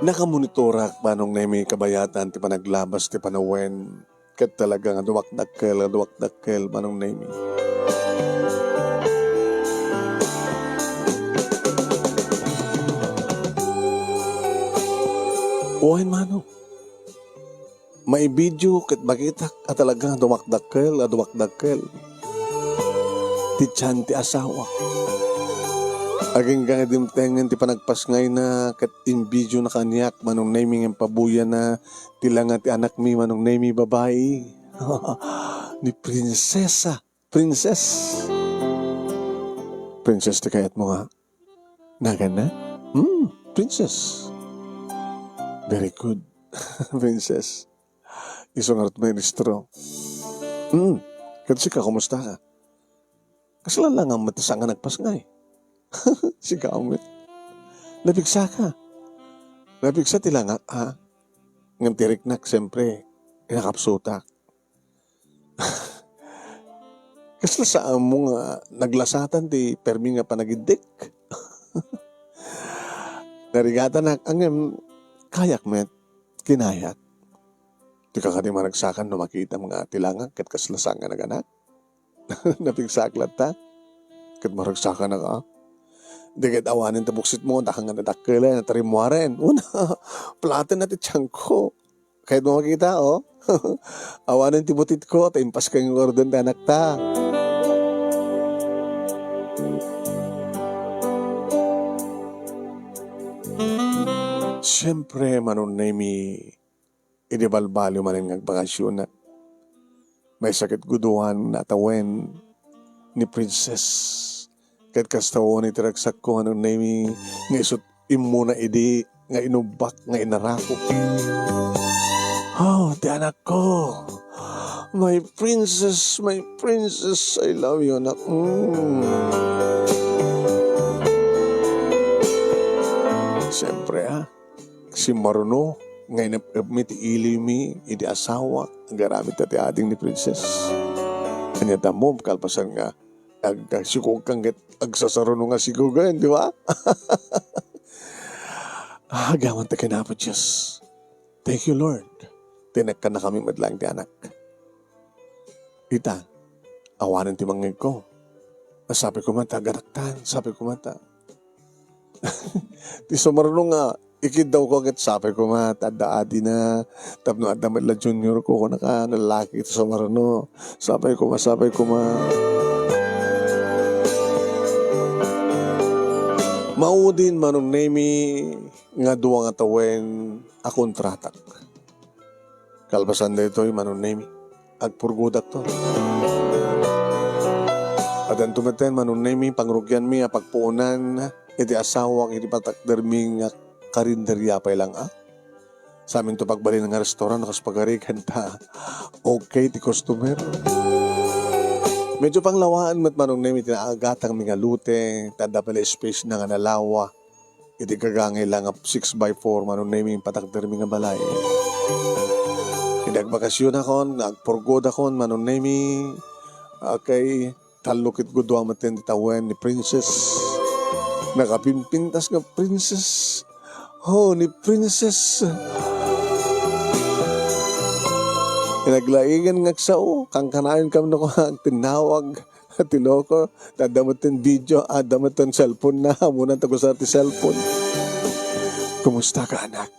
Nakamonitorak, Manong Nemi, kabayatan ti panaglabas ti panawen. Ket talaga nga dumakdakkel, nga dumakdakkel, Manong Nemi. Wen, Manong. Maibidio ket makitak a talaga nga dumakdakkel, nga dumakdakkel ti tian ti asawak. Agingga nga dimtengen ti panagpasngayna ket imbidiona kaniak, Manong Nemi, nga impabuyana ti langa ti anakmi, Manong Nemi, babai. Ni prinsesa. Princess. Princess ti kayatmo nga naganna? Hmm, princess. Very good. Princess. Isu ngarud, ministro. Hmm, ket sika, kumusta ka? Kasla la nga met ti saan nga nagpasngay. Sika met. Napigsa ka. Napigsa ti langak, ha? Ngem ti riknak, siyempre, inakapsutak. Kasla saanmo nga naglasatan ti permi nga panagiddik? Narigatanak, ngem kayak met, kinayak. Dika kadi maragsakan no makitam nga ti langak ket kasla saan nga naganak? Napigsak latta. Ket maragsakan a ka. Di ket awanen ti buksitmo, daka nga nadakkel, natarimmuaren. Una, platen na ti tianko. Kayatmo makita, oh. Awanen ti butitko, ta impas kay nga orden ti anakta. Siempre, Manong Nemi, idi balbaliw manen nga agbakasyonak, maysa ket gudoan nga atawen ni Princess. Ket kasta wen iti ragsakko, Manong Nemi, nga isut' immuna idi nga inubbak nga inarakop. Oh, ti anakko. My princess, my princess, I love you, anak. Mm. Siyempre, ah, simmaruno nga inep-epmi ti iliwmi idi asawak, agaramid ta ti ading ni Princess. Ania ta mo, kalpasan nga agsikog kan ket agsasaruno nga sikogen, di ba? Ah, agyamanak ken Apo Dios. Thank you, Lord. Tinekkannakami met laeng ti anak. Ita, awanen ti mangngegko. Sapay koma ta aganaktan, sapay koma ta. Ti sumaruno nga ikiddawko ket sapay koma ta adda adina, tapno adda met la juniorko, kunaka, nga lalaki ti sumaruno. Sapay koma, sapay koma. Maudin, Manong Nemi, nga dua nga tawen a kontratak. Kalpasan daytoy, Manong Nemi, agpurgodakto. Addanto metten, Manong Nemi, pangrugianmi a pagpuonan iti asawak iti patakdermi nga karinderia pay lang a. Saminto pagbalin nga restaurant, kas pagarigan ta okay ti customer. Medyo panglawaen met, Manong Nemi, ti naagatangmi nga lote, ta adda pay la space na nga nalawa. Iti gagangay la nga six by four, Manong Nemi, patakdermi nga balay. Idi agbakasyonakon, nga agpurgodakon, Manong Nemi, okay, tallo ket gudua metten ti tawen ni Princess. Nakapimpintas nga Princess. Oh, ni Princess. Inaglaigen nga agsao, kankanayon kam no agtinnawag. Ti loko, adda metten video, adda metten cellphone na, ammona ta agusar ti cellphone. Kumusta ka, anak?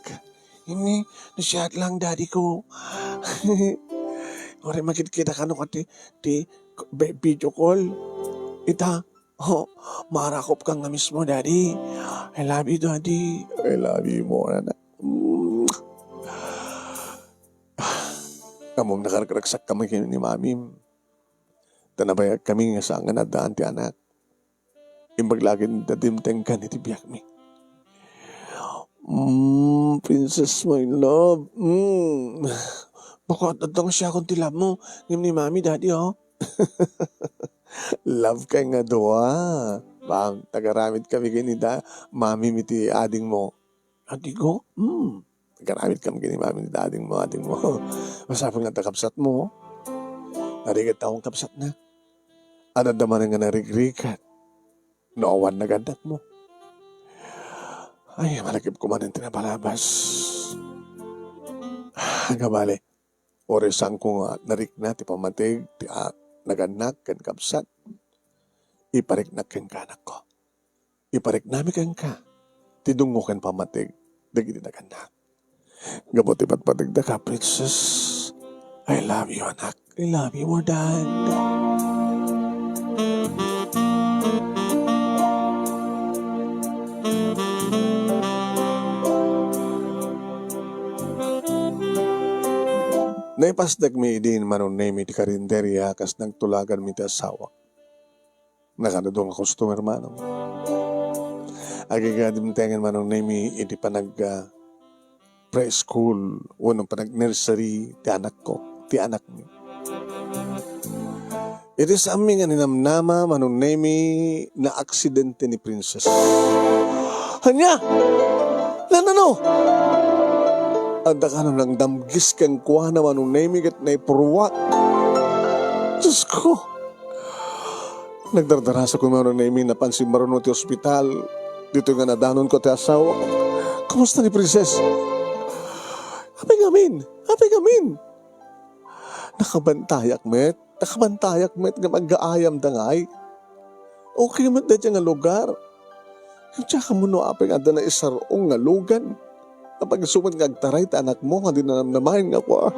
Ini, nasiat lang, daddy ko. Uray makitkitak kano ka ti, ti be-, video call. Ita, oh, marakop ka nga mismo, daddy. I love you, daddy. I love you more, anak. Mm. Ammom, nakaragsak kami ken ni mami. Ta nabayag kami nga saan nga naaddaan ti anak. Imbag la ket dimtengkan iti biagmi. Mm, princess, my love. Mm. Baka adda nga siakon ti love mo. Ngem ni mami, daddy, oh. Love kay nga dua. Bam, tagaramid kami ken ni da, mami mi ti adingmo. Adingko? Hmm. Tagaramid kami ken ni mami ni da adingmo, adingmo. Masapul nga adda kabsatmo. Narigat taon kabsatna. Adda manen nga narigrigat. No awan nagannakmo. Ay, malagipko manen ti nabalabas. Agabali. Uray saanko nga narikna ti pammatig ti, ah, nagannak ken kabsat, ipariknak kenka, anakko. Ipariknami kenka ti dungngo ken pammatig dagiti nagannak. Gapu ti patpategda ka, Princess. I love you, anak. I love you more than Naipasdakmi idin Manong Nemi ti karinderya kas nagtulaganmi ti asawak. Nakadudo nga customer, manong. Agingga dimtengen, Manong Nemi, iti panag, ah, preschool wenno panag-nursery ti anakko, ti anakmi. Iti saanmi nga ninamnama, Manong Nemi, naaksidente ni Princess. Ania? Nanano? Adda kano nangdamgis kenkuana, Manong Nemi, ket naipurruak. Diosko! Nagdardarasakon, Manong Nemi, napan simmaruno ti ospital. Ditoy nga nadanonko ti asawa. Kumusta ni Princess? Apay ngamin? Apay ngamin? Nakabantayak met. Nakabantayak met ngem aggaayam da ngay. Okay met dayta nga lugar. Diak ammo no apay nga adda naisar-ong nga lugan. Apay isu met nga agtaray ti anakmo nga di nanamnamaen nga kua.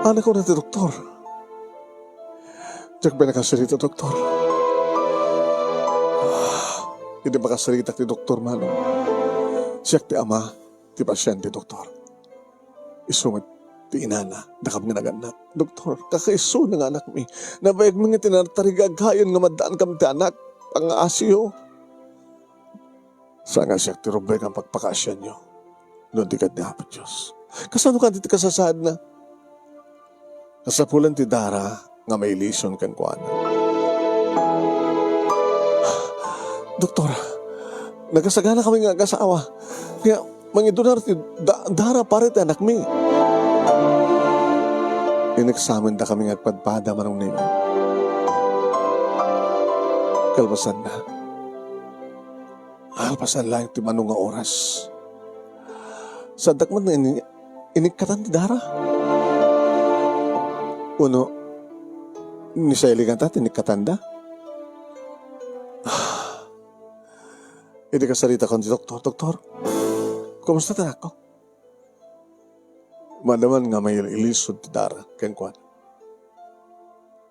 Ania kuna ti doktor? Diak pay nakasirita, doktor. Idi makasiritak ti doktor, manong, siak ti ama ti pasiente, doktor. Isu met ti inana, dakami nga nagannak. Doktor, kakaisuna nga anakmi. Nabayagmi nga ti nartarigagayon nga maddaan kam ti anak. Pangaasiyo. Saan nga siak ti rumbeng a pagpakaasianyo no di ket ni Apo Dios. Kasano kadi ti kasasaadna? Kasapulan ti dara nga mailison kenkuana. Doktor, nagasagana kami nga agasawa. Kaya mangidunar ti da-, dara para ti anakmi. Ineksamen da kami nga agpadpada, Manong Nemi. Kalpasanna, kalpasan laeng ti mano nga oras. Saandak met nga ini-, inikkatan ti dara. Uno, ni Sally kanta ti inikkatanda. Idi kasaritakon ti doktor, "Doktor, kumusta ti anakko?" Madaman nga mail-ilisod ti dara kenkuana.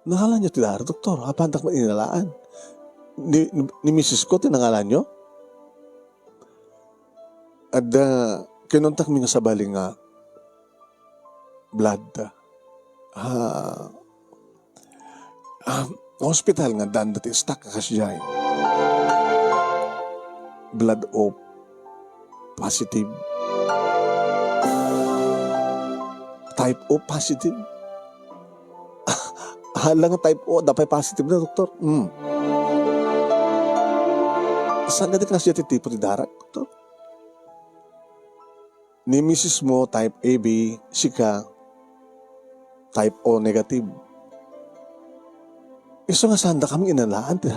"Nangalanyo ti dara, doktor? Apandak met inalaan. Ni, ni, ni misis ko ti nangalanyo?" Adda kinuntakmi nga sabali nga blood. Ah, ah, hospital nga addaan dati stock a kasdiay. Blood O positive. Type O positive. Hala nga type O, adda pay positive na, doktor. Hmm. Saan nga di kasdiay ti tipo ti darak, doktor? Ni misis mo, type A B, sika, type O negative. Isu nga saanda kami inalaan, ti,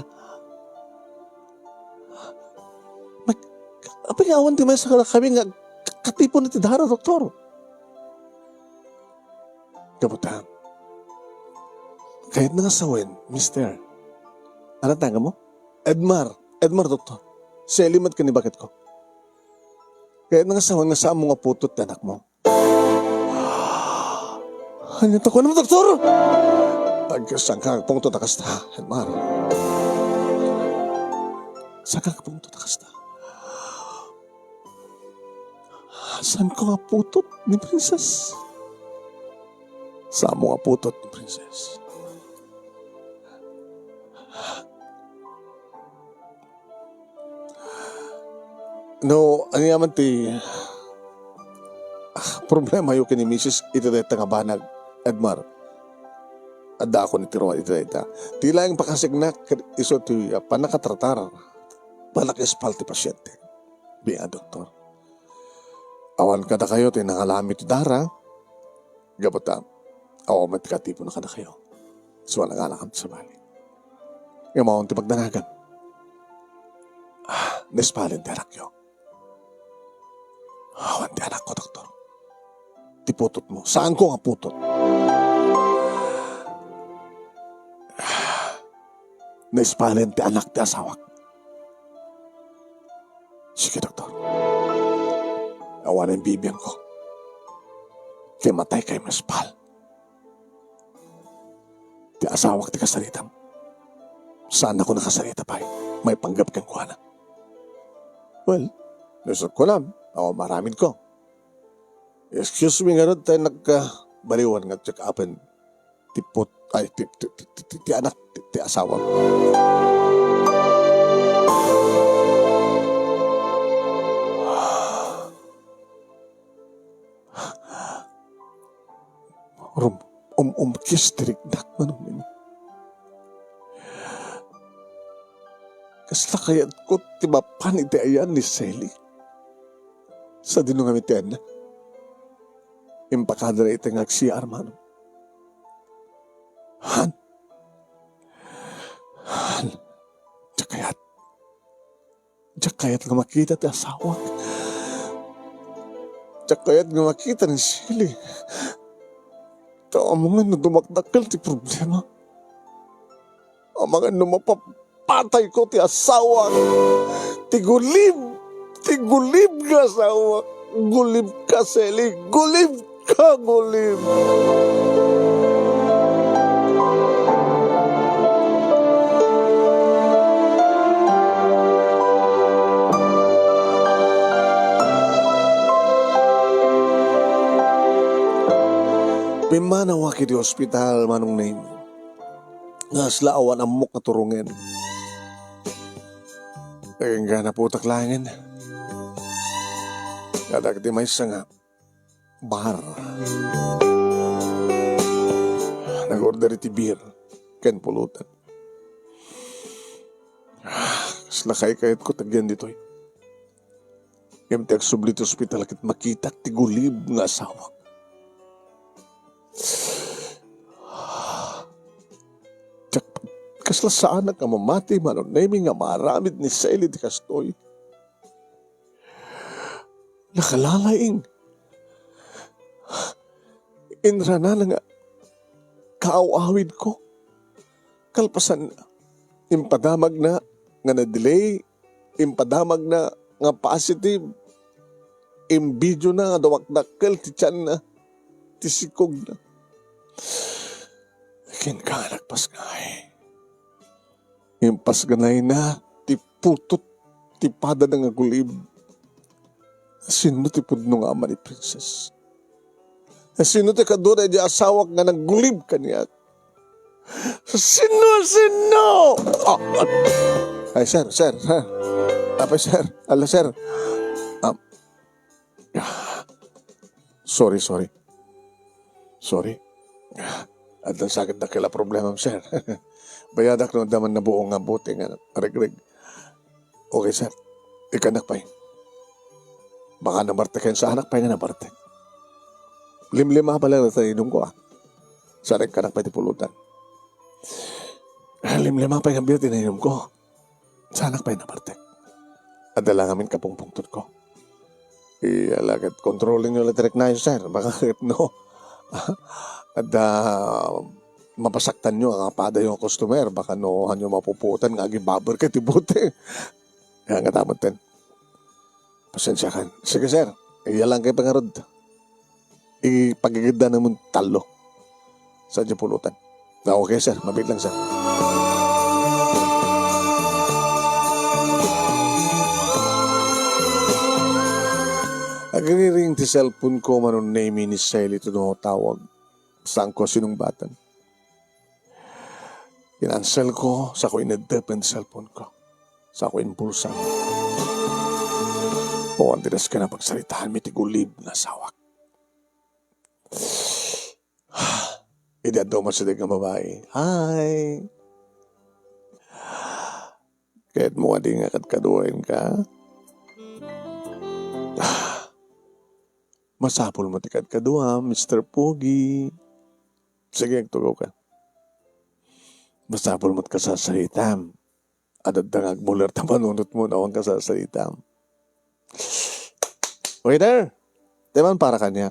mag-, apay nga awan ti maysa kadakami nga katipon ti dara, doktor. Gapu ta, kayatna nga sawen, mister. Ano tanga mo? Edmar. Edmar, doktor. Sally met ken ni baketko. Kayatna nga sawen nga saanmo nga putot ti anakmo. Ania ti kuanmo, doktor? Ag-, saanka agpungtot a kasta, Edmar. Saanka agpungtot a kasta. Saanko nga putot ni Princess? Saanmo nga putot ni Princess? No, ania man ti, ah, problemayo ken ni misis iti dayta nga banag, Edmar? Addaakon iti ruar iti dayta. Ti laeng pakasignak ket isu ti, ah, pannakatratar, pannakispal ti pasiente. Biag a doktor. Awan kadakayo ti nangalami ti dara, gapu ta awan met ti katipon kadakayo. Isu a nangalakam ti sabali. Ngem awan ti pagdanagan. Ah, naispalen ti anakyo. Awan ti anakko, doktor. Ti putotmo. Saanko nga putot. Naispalen ti anak ti asawak. Sige, doktor. Awanen bibiangko. Ti matay kay maispal. Ti asawak ti kasaritam. Saannako nakasarita pay. Maipanggep kenkuana. Well, no isut' kunam, awan maaramidko. Excuse me ngarud ta nagkabaliwan nga check-upen ti put-, ay, ti, ti, ti, ti, ti, ti anak, ti, ti asawa. Rum-, um-, umkis ti riknak, Manong Nemi. Kasla kayatko ti mapan iti ayan ni Sally. Sadino ngamin ti ayanna? Impakadana iti nga agsiar, Manong. Han? Han? Diak kayat. Diak kayat nga makita ti asawak. Diak kayat nga makita ni Sally. Ta amangan no dumakdakkel ti problema. Amangan no mapapatayko ti asawak. Ti gulib, ti gulib nga asawak. Gulib ka, Sally. Gulib ka, gulib. Pimmanawak iti ospital, Manong Nemi. Nga kasla awan ammok nga turongen. Agingga naputak laengen. Adda iti maysa nga bar. Nag-order iti beer ken pulutan. Kasla kaykayatko ti agian ditoy. Ngem ti agsubli ti ospital ket makitak ti gulib nga asawak. Diak, kasla saanak nga mamati, Manong Nemi, nga maaramid ni Sally ti kastoy. Nakalalaing. Inranana nga kaaw-awidko. Kalpasan, impadamagna nga na-delay, impadamagna nga positive, imbidiona nga dumakdakkel ti tianna, ti sikogna. Ken ka nga nagpasngay. Impasganayna ti putot ti padana nga gulib. Sinno ti pudno nga ama ni Princess? Sinno ti kadua daydi asawak nga naggulib kaniak? Sinno, sinno? Ah, ah. Ay, sir, sir, sir. Apay, sir. Ala, sir. Ah. Sorry, sorry. Sorry. Addan sakit dakkel a problemam, sir. Bayadak no adda man nabuong nga buti nga regreg. Okay, sir. Ikkanak pay. Baka nabartek, saanak pay nga nabartek. Limlima pa lang dayta inumko, ah. Saan, ikkanak pay ti pulutan. Limlima pay nga beer ti nainumko. Saanak pay nabartek. Adda la ngamin kapungpungtotko. Iya la ket kontrolenyo la ti riknayo, sir. Baka ket no, adda mapasaktanyo a padayo nga customer, baka no, hanyo mapupuotan nga agibaber ket ti bote. Kaya nga tamad ten. Pasensiakan. Sige, sir. Iya lang kay pangarod. Ipagigidda namon tallo. Sa di pulutan. Ah, okay, sir. Mabit lang, sir. Agriring ti cellphone ko, Manong Nemi, ni Sally ti natawag. Saanko sinungbatan. Kinansel ko, sako ineddepen ti cellphone ko. Sako impulsan. Awan ti dasken a pagsaritaanmi ti gulib nga asawak. Idi adu met siak nga babai, "Hi." Kayatmo kadi nga kadkaduaenka? Masapul met ti kadkaduam, Mister Pogi. Sige, agtugawka. Masapul met kasasaritam. Adda nga agmuler ta manunotmo no awan kasasaritam. Waiter! Diay man para kaniak.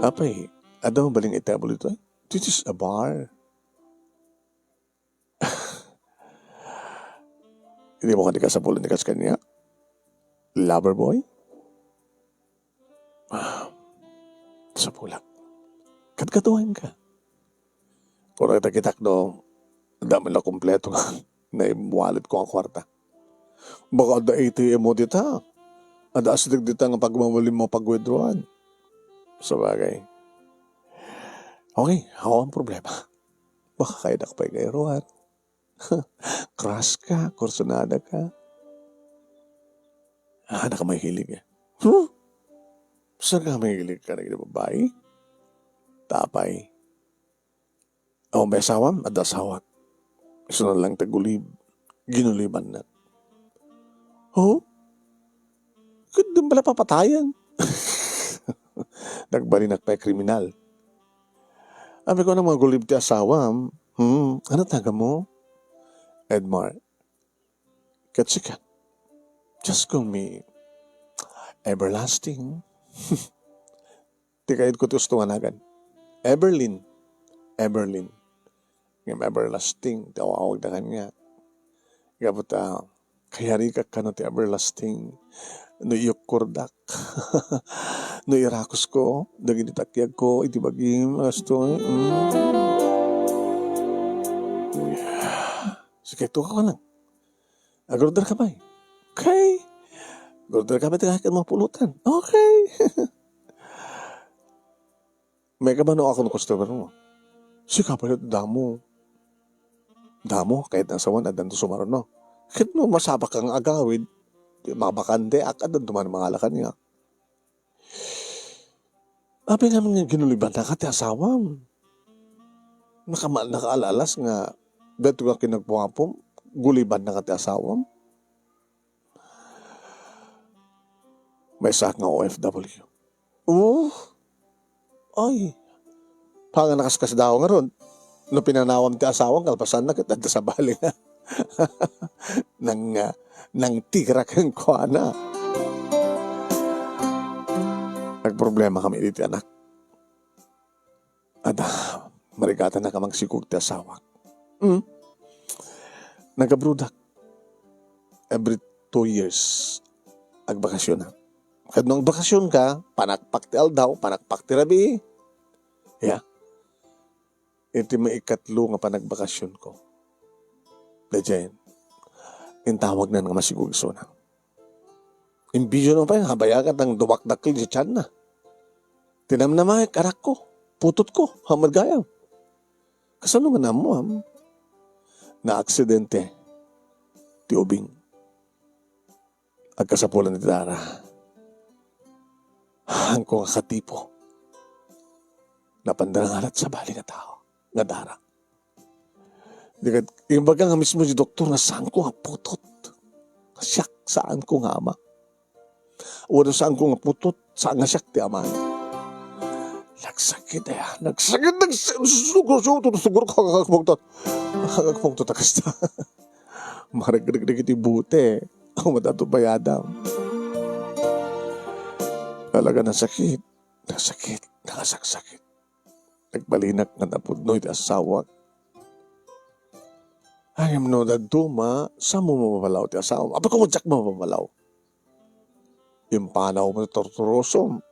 Apay, adda mabalin nga itabel ditoy? This is a bar. Dimo kadi kasapulan ti kas kaniak? Lover boy? Ah, sapulak. Kadkaduaenka. Kunana, kitak no, damo la kompleto nga naiwalletko nga kuarta. Baka adda A T M mo dita. Adda asideg dita nga pagmamalim mo pag-withdrawhan. Sabagay. Okay, awan problema. Baka kayatko pay nga iruar. Crush ka, kursunada ka. Ah, naka mahilig eh. Huh? Saan ka mahilig ka na babai? Tapay. Awan pay asawam? Adda asawak. Isuna lang ti gulib. Ginulibannak. Oh? Ket di pala papatayen. Nagbalinak pay kriminal. Apay, kunana, mangulib ti asawam. Hmm, ano taga mo? Edmar. Ket sika, just call me Everlasting. Ti kayatko ti usto nga nagan. Everlyn. Everlyn. Ngem Everlasting ti aw-awagda kaniak. Gapu ta kayarigak kano ti Everlasting. No iyukkordak. No irakusko dagiti takiagko iti bagim, kastoy. Mm. Sige, tuka ka lang. Agorder ka pay. Okay. Agorder ka pay, taga ket mapulotan. Okay. May kabano akon customer mo. Sika pay damo. Damo, kayat nga asawan, addan to sumaruno. Ket no masapulka nga agawid, mabakante, ak-, addan to man mangala kaniak. Apay ngamin nga ginulibannak ti asawam? Nakama-, nakaal-alas nga daytoy nga kinagguapom, gulibannaka ti asawam? Maysaak nga O F W. Oh? Ay. Pangannakaskas daw ngarud. No pinanawam ti asawam, kalpasanna ket adda sabali nga nang, ah, nangtigra kenkuana. Nagproblema kami iti anak. Adda, marigatannaka mangsikog ti asawak. Hmm. Nagabroadak. Every two years, agbakasionak. Ket no agbakasionka, panakpak ti aldaw, panakpak ti rabii. Ya. Iti maikatlo nga panagbacationko, daydiay, intawagna nga masikog isuna. Imbisyon pay nga abayagan ti dumakdakkel ti tianna. Tinamnamaek, anakko, putotko, ha, met gayam. Kasano nga naammoam? Naaksidente ti ubing. Agkasapulan iti dara. Haanko nga katipo. Napanda nga alat sabali nga tao nga dara. Di ket, imbaga nga mismo ti doktor nga saanko nga putot. Siak, saanko nga ama. Wenno saanko nga putot, saan nga siak ti ama. Nagsakit aya, nagsakit, nagsakit, sugur, sugur, sugur, kakakapungtot. Kakakapungtot a kasta. Maragregregiti bute. Awan adato bayadam. Talaga nasakit. Nasakit. Nakasaksakit. Nagbalinak nga napudno iti asawak. Ngem no dadduma, saanmo mapapalaw ti asawam? Apay, koma diak mapapalaw. Impanaw mo ti torturosom.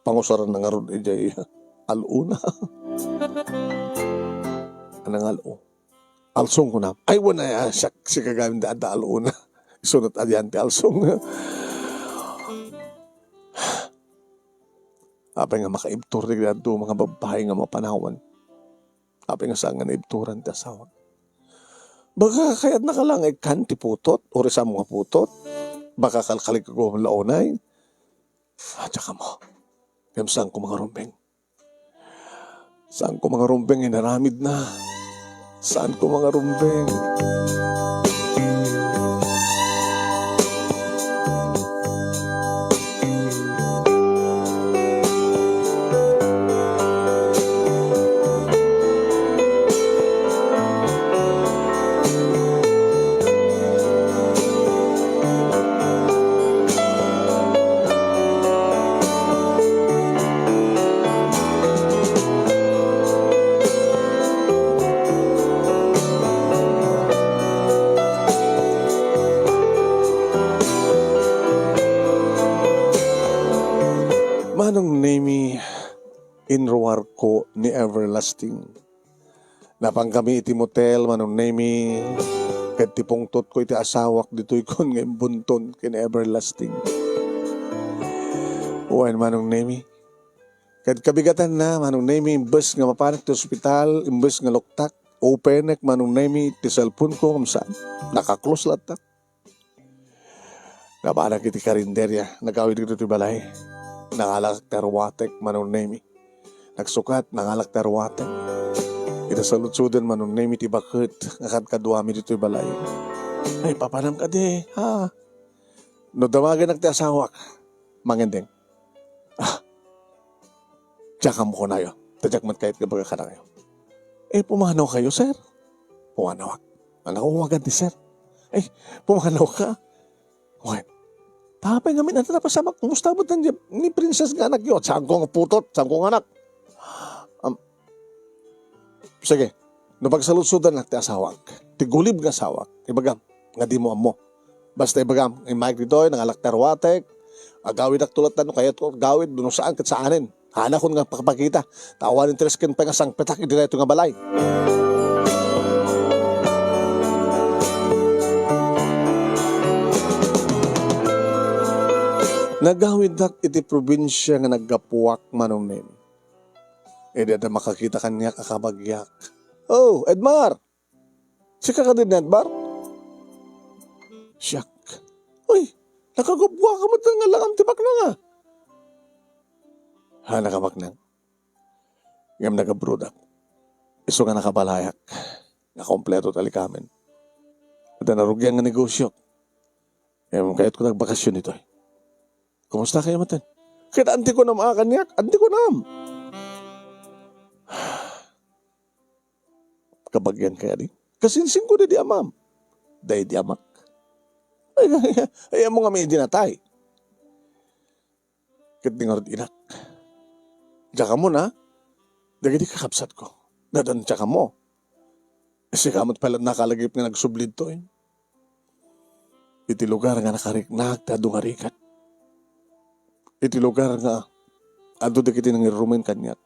Pangusaran na ngarud idiay aluna. Anang alu? Alsong, kunam. Ay, wen, ay, ah, siak, sika gayam da, da aluna. Isunot a dian ti alsong. Apay nga makaibtur ti dadduma nga babbai nga mapanawan? Apay nga saan nga naibturan ti asawa? Baka kayatnaka la nga ikkan ti putot, uray saanmo nga putot? Baka kalkalig ka gumamla unay? Ah, diak ammo. Ngem saanko mangarumbeng. Saanko mangarumbeng inaramidna. Saanko mangarumbeng. Manong Nemi, inruarko ni Everlasting. Napankami iti motel, Manong Nemi, ket ti pungtotko iti asawak ditoykon nga imbunton ken Everlasting. Wen, Manong Nemi, ket kabigatanna, Manong Nemi, imbes nga mapanak ti ospital, imbes nga loktak, openek, Manong Nemi, ti cellphone ko, ngem saan. Naka-close latta. Napanak iti karinderya, nagawidek ditoy balay. Nangalak ti aruatek, Manong Nemi. Nagsukat, nangalak ti aruatek. Ita saludsoden, Manong Nemi, ti baket nga kadkaduami ditoy balay. Ay, papanam kadi, ha? No damagenak ti asawak, mangendeng. Ah, diak ammo kunayo. Ta diak met kayat nga ibaga kadakayo. Eh, pumanawkayo, sir? Pumanawak. Anak ko, wagan ni sir. Eh, pumanawka. Wen, tapay ngamin, ania ti napasamak? Kumusta met ni, ni Princess nga anakyo? Saanko nga putot, saanko nga anak. Am, sige, no pagsaludsodannak ti asawak, ti gulib nga asawak, ibagam nga dimo ammo. Basta ibagam, immayek ditoy, nangalak ti aruatek, agawidakto latta no kayatko agawid, no saan ket saanen. Hanakon nga pakpakita. Ta awan interes ken pay nga sangpetak iti daytoy nga balay. Nagawiddak iti probinsia nga naggapuak, Manong Nemi. Idi adda makakita kaniak a kabagiak. "Oh, Edmar!" "Sika kadi ni Edmar?" "Siak." "Uy, nakagubua ka met nga langam ti baknang, a." Ha, nakabaknang. Ngem nagabrodak. Isu nga nakabalayak. Nga kompleto ti alikamen. Adda narugian nga negosio. Ngem kayatko nga agbakasyon ditoy. Kumusta kayo maten? Ket anti ko nam a kaniak, anti ko nam. Kabagian kaya di? Kasinsingko di, di amam. Day di amak. Ay, ay, ay, amo nga may dinatay. Ket di ngarud inak. Diak ammo na, dagiti kakabsatko. Dadan diak ammo. Sika met pay la nakalagip nga nagsubli ditoy. Iti lugar nga nakariknak ti adu nga rigat. Iti lugar nga adu dagiti nangirumen kaniak.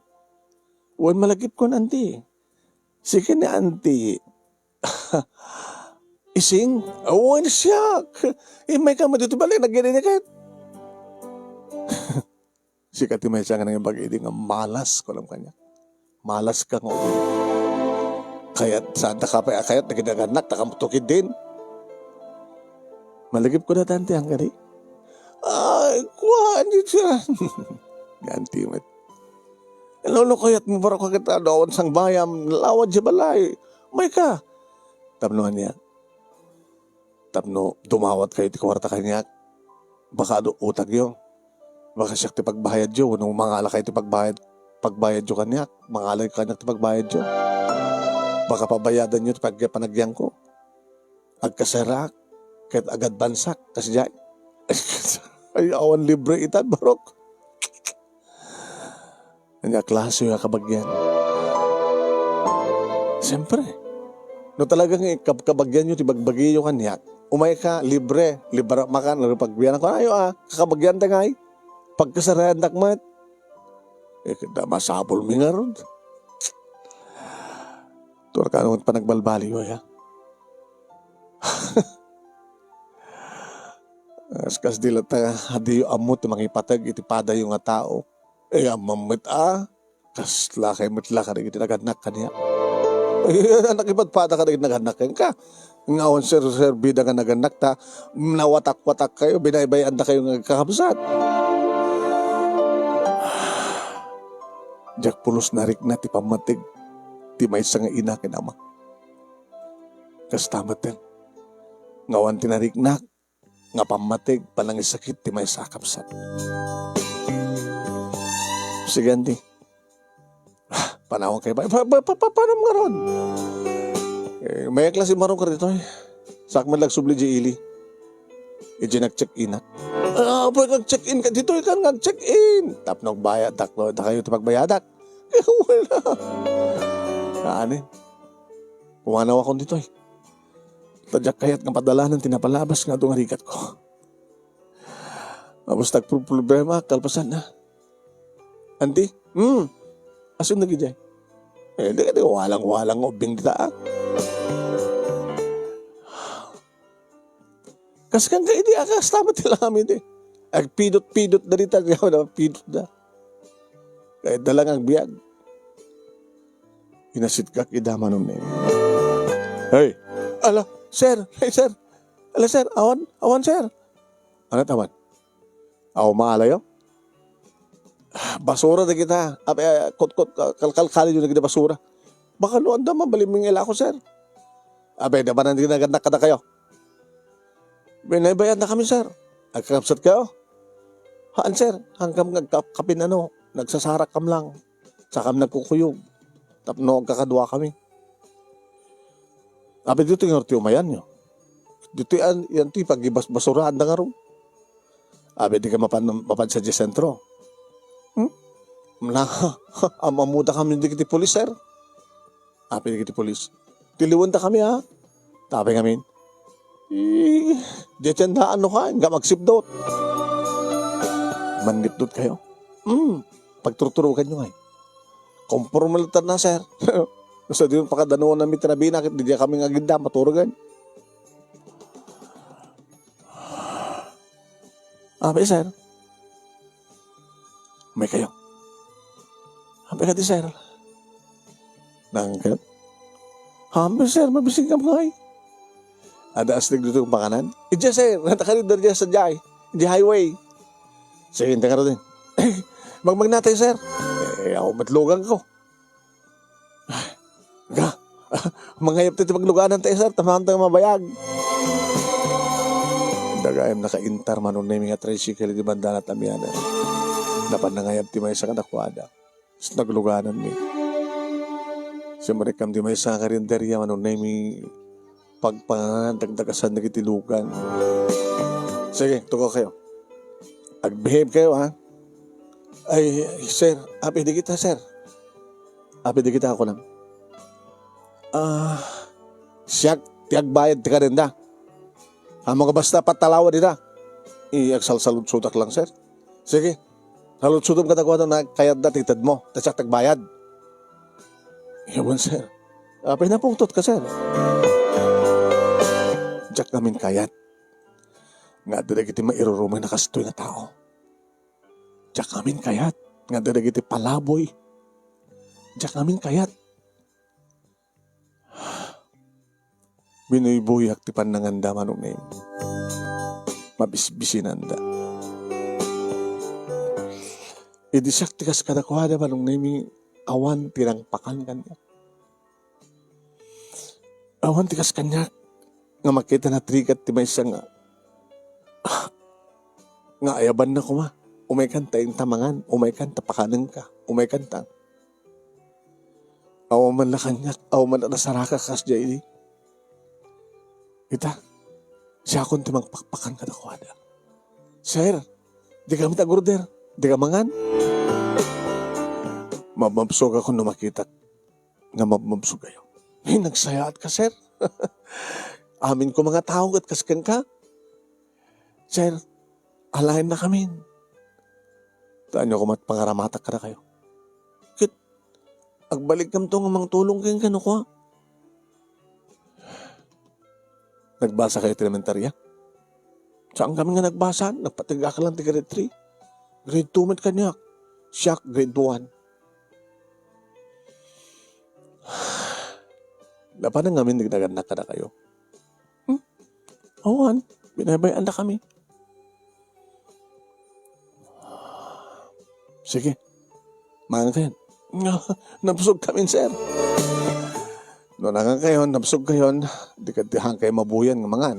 Wen malagipkon, anti. Sige ni anti. Ising? Wen siak. Immayka met ditoy balay, nagyan-ikan. Sika ti maysa nga nangibag idi nga malas, kunam kaniak. Malas ka nga uli. Kayat, saan ta ka pay a kayat, dagiti nagannak, ta kamto ketdin. Malagipko datan ti angkari. Ay, kuan, di siya. Yan, ti met. Lolo, kayat mo, baro ka kita, doon sang bayam, lawad siya balay. May ka. Tapno ania? Tapno dumawat kayo ti kuarta kaniak. Baka adu utagyo. Baka siak ti pagbayadyo, wenno mangala kayo ti pagbayad, pagbayadyo kaniak. Mangala kaniak ti pagbayadyo. Baka pabayadanyo ti pag-, panagyanko. Agkaseraak, ket agadbansak, kasdiay. Ay, awan libre itan, barok. Ania a klase a kabagian? Siyempre, no talagang ikab-, kabagianyo ti bagbagiyo kaniak, umay ka, libre, libre makan, libre pagbianan. Kunayo a, kakabagian ta ngay, pagkasarayandak met. Eh, kada masapul mi ngarud. Tua ka no panagbalbaliw, ya. Kas, kas di latta, diyo ammo ti mangipateg iti padayo nga tao. Eh, ammom met a, kasla kay met la kadagiti nagannak kaniak. Eh, nakipagpada kadagiti nagannak kenka. Nga awan serserbida nga nagannak ta, nawatak-watak kayo, binaybay-an da kayo nga agkakabsat. Diak pulos narikna ti pammateg ti maysa nga ina ken ama. Kasta metten nga awan ti nariknak nga pammateg panangisakit ti maysa a kabsat. Sige, Andy. Ah, panawan kayo ba? Pa, pa, pa, pa, paano nga ron? Eh, may klase maron ka dito eh. Sak man lagsubli di ili. Iti nag-check-in, ah. Ah, pwede nag-check-in ka dito, ikan nag-check-in. Tapno agbayad, takno, da kayo ito pagbayadak. Kaya wala. Kaani? Umanaw akong ditoy. Ta diak kayat nga padalanan ti napalabas nga adu nga rigat ko. Abus tagproblema, kalpasan na. Anti? Hmm. Asin na gijay? Eh, di ka di walang-walang nga ubing dita, ah. Kas kan ka, idi, ah, kas tamat ti langam, idi. Agpidot-pidot da dita, di ako napidot da. Kaya dalang agbiag. Inasitkak ida Manong Neng. Hey! Ala, sir! Hey, sir! Ala, sir! Awan! Awan, sir! Anat awan? Aw, maalayo? Basura da kita. Ape, ah, kot-kot, ah, kalkalkali yun na kita basura. Baka no, anda mabaliming ila ako, sir. Ape, da ba nang ginagannak kada kayo? Binaybayan na kami, sir. Agkakabsat kayo? Haan, sir. Hanggang nagkapin ano, nagsasarak kam lang. Sakam nagkukuyog. Tapno agkakadua kami. Ape, dito nga ti umayan nyo. Dito yan, yan ti pagibasbasurahan da nga rum. Ape, di ka mapan, mapan sa sentro. Hmm? Na, am-, ammuda kami di kiti pulis, sir. Ape, di kiti pulis. Tiliwan da kami, ha? Tapay ngamin. Eh, di tiyan da, ano ka, nga magsipdot. Manlipdot kayo? Hmm, pagturturukan nyo ngay. Komporme latta na, sir. Sa di pakadanuan na mitrabi na, di kami nga ginda, maturugan. Ape, sir. May kayo. Ape ka di, sir. Nangkat? Hamper, sir, mabisig ka mga ay. Ada astig dito yung pakanan? Ija, sir, natakarid na dyan sa jay. Di highway. Sige, hindi ka rin. Magmagnatay, sir. Eh, ako, matlugan ko. Ga, mangayap ti pagluganan tayo, sir. Tamahan tayo mabayag. Dagayam nakaintar Manong Nemi nga tricycle di bandana tamianan. Napan nangayap ti maysa kadakuada. Nagluganan mi. Simrek kam di maysa nga karinderya Manong Nemi pagpangan dagdagasan dagiti lugan. Sige, tugaw kayo. Agbehave kayo, ha? Ay, sir, api di kita, sir. Api di kita ako lang. Ah, siak, ti agbayad ti kadenda. Amo nga basta patalawa dita. I, agsalsaludsudak lang, sir. Sige. Saludsudom kadakuada na kayatda ti itedmo. Ta siak ti agbayad. Yawan, sir. Apay napungtot ka, sir? Diak ngamin kayat nga adda dagiti mairurumay na kastoy nga tao. Diak ngamin kayat nga adda dagiti palaboy. Diak ngamin kayat. Binuybuyak ti pannanganda, Manong Nemi. Mabisbisinanda. Idi siak ti kas kadakuada, Manong Nemi, awan ti nangpakan kaniak. Awan ti kas kaniak nga makita natrigat ti maysa nga, nga ayabanna koma. Umaykan ta inta mangan, umaykan ta pakanenka, umaykan ta. Awan man la kaniak, awan man la nasaraka kas diay idi. Ita, siakon ti mangpakpakan kadakuada. Sir, di kami tag-order, di ka mangan. Mabmabsog ako no makitak nga mabmabsog kayo. Ay, nagsayaat ka, sir. Amin ko mga tao ket kas kenka. Sir, alaen na kamin. Taan nyo kumat pangaramatak kada kayo. Ket, agbalik kam to nga mangtulong kayo kano kwa. Nagbasa kayo ti elementarya? Saan kami nga nagbasa? Nagpatigak lang ti grade three. Grade two met kaniak. Siak, grade one. Napanan ngamin nagdagannak kada kayo. Hmm? Awan, binaybay-an da kami. Sige, mangan kayan. Napsugkamin, sir. No nangankayon, napsugkayon, di ket ti haankayo mabuyan nga mangan.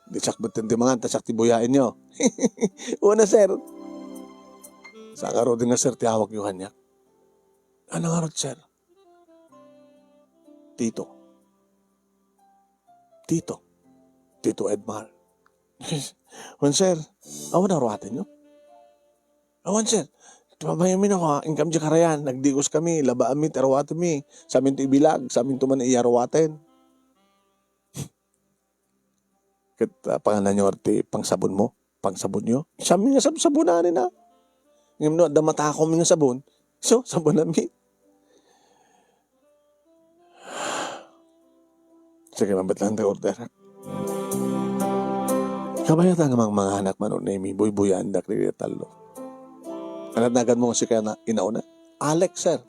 Di siak metten ti mangan, ta siak ti buyaenyo. Una, sir. Sa ngaruden nga sir ti awagyo kaniak. Ano ngarud, sir? Tito. Tito. Tito Edmar. Wen, sir, awan a ruatenyo? Awan, sir. Ti babaemi nako, inkam diay karayan, nagdigoskami, labaanmi ti aruatenmi, saminto ibilag, saminto man iyaruaten. Ket, ah, pangananyo ti pangsabonmo? Pangsabonyo? Siakmi nga sabsabonanna. Ngem no adda matakom nga sabon, so, sabonanmi. Sige, mabit lang ti order. Kabayatan nga mangmanganak, Manong Nemi, buybuyaandak dagiti tallo. Ania ti naganmo nga sika nga inauna? Alex, sir.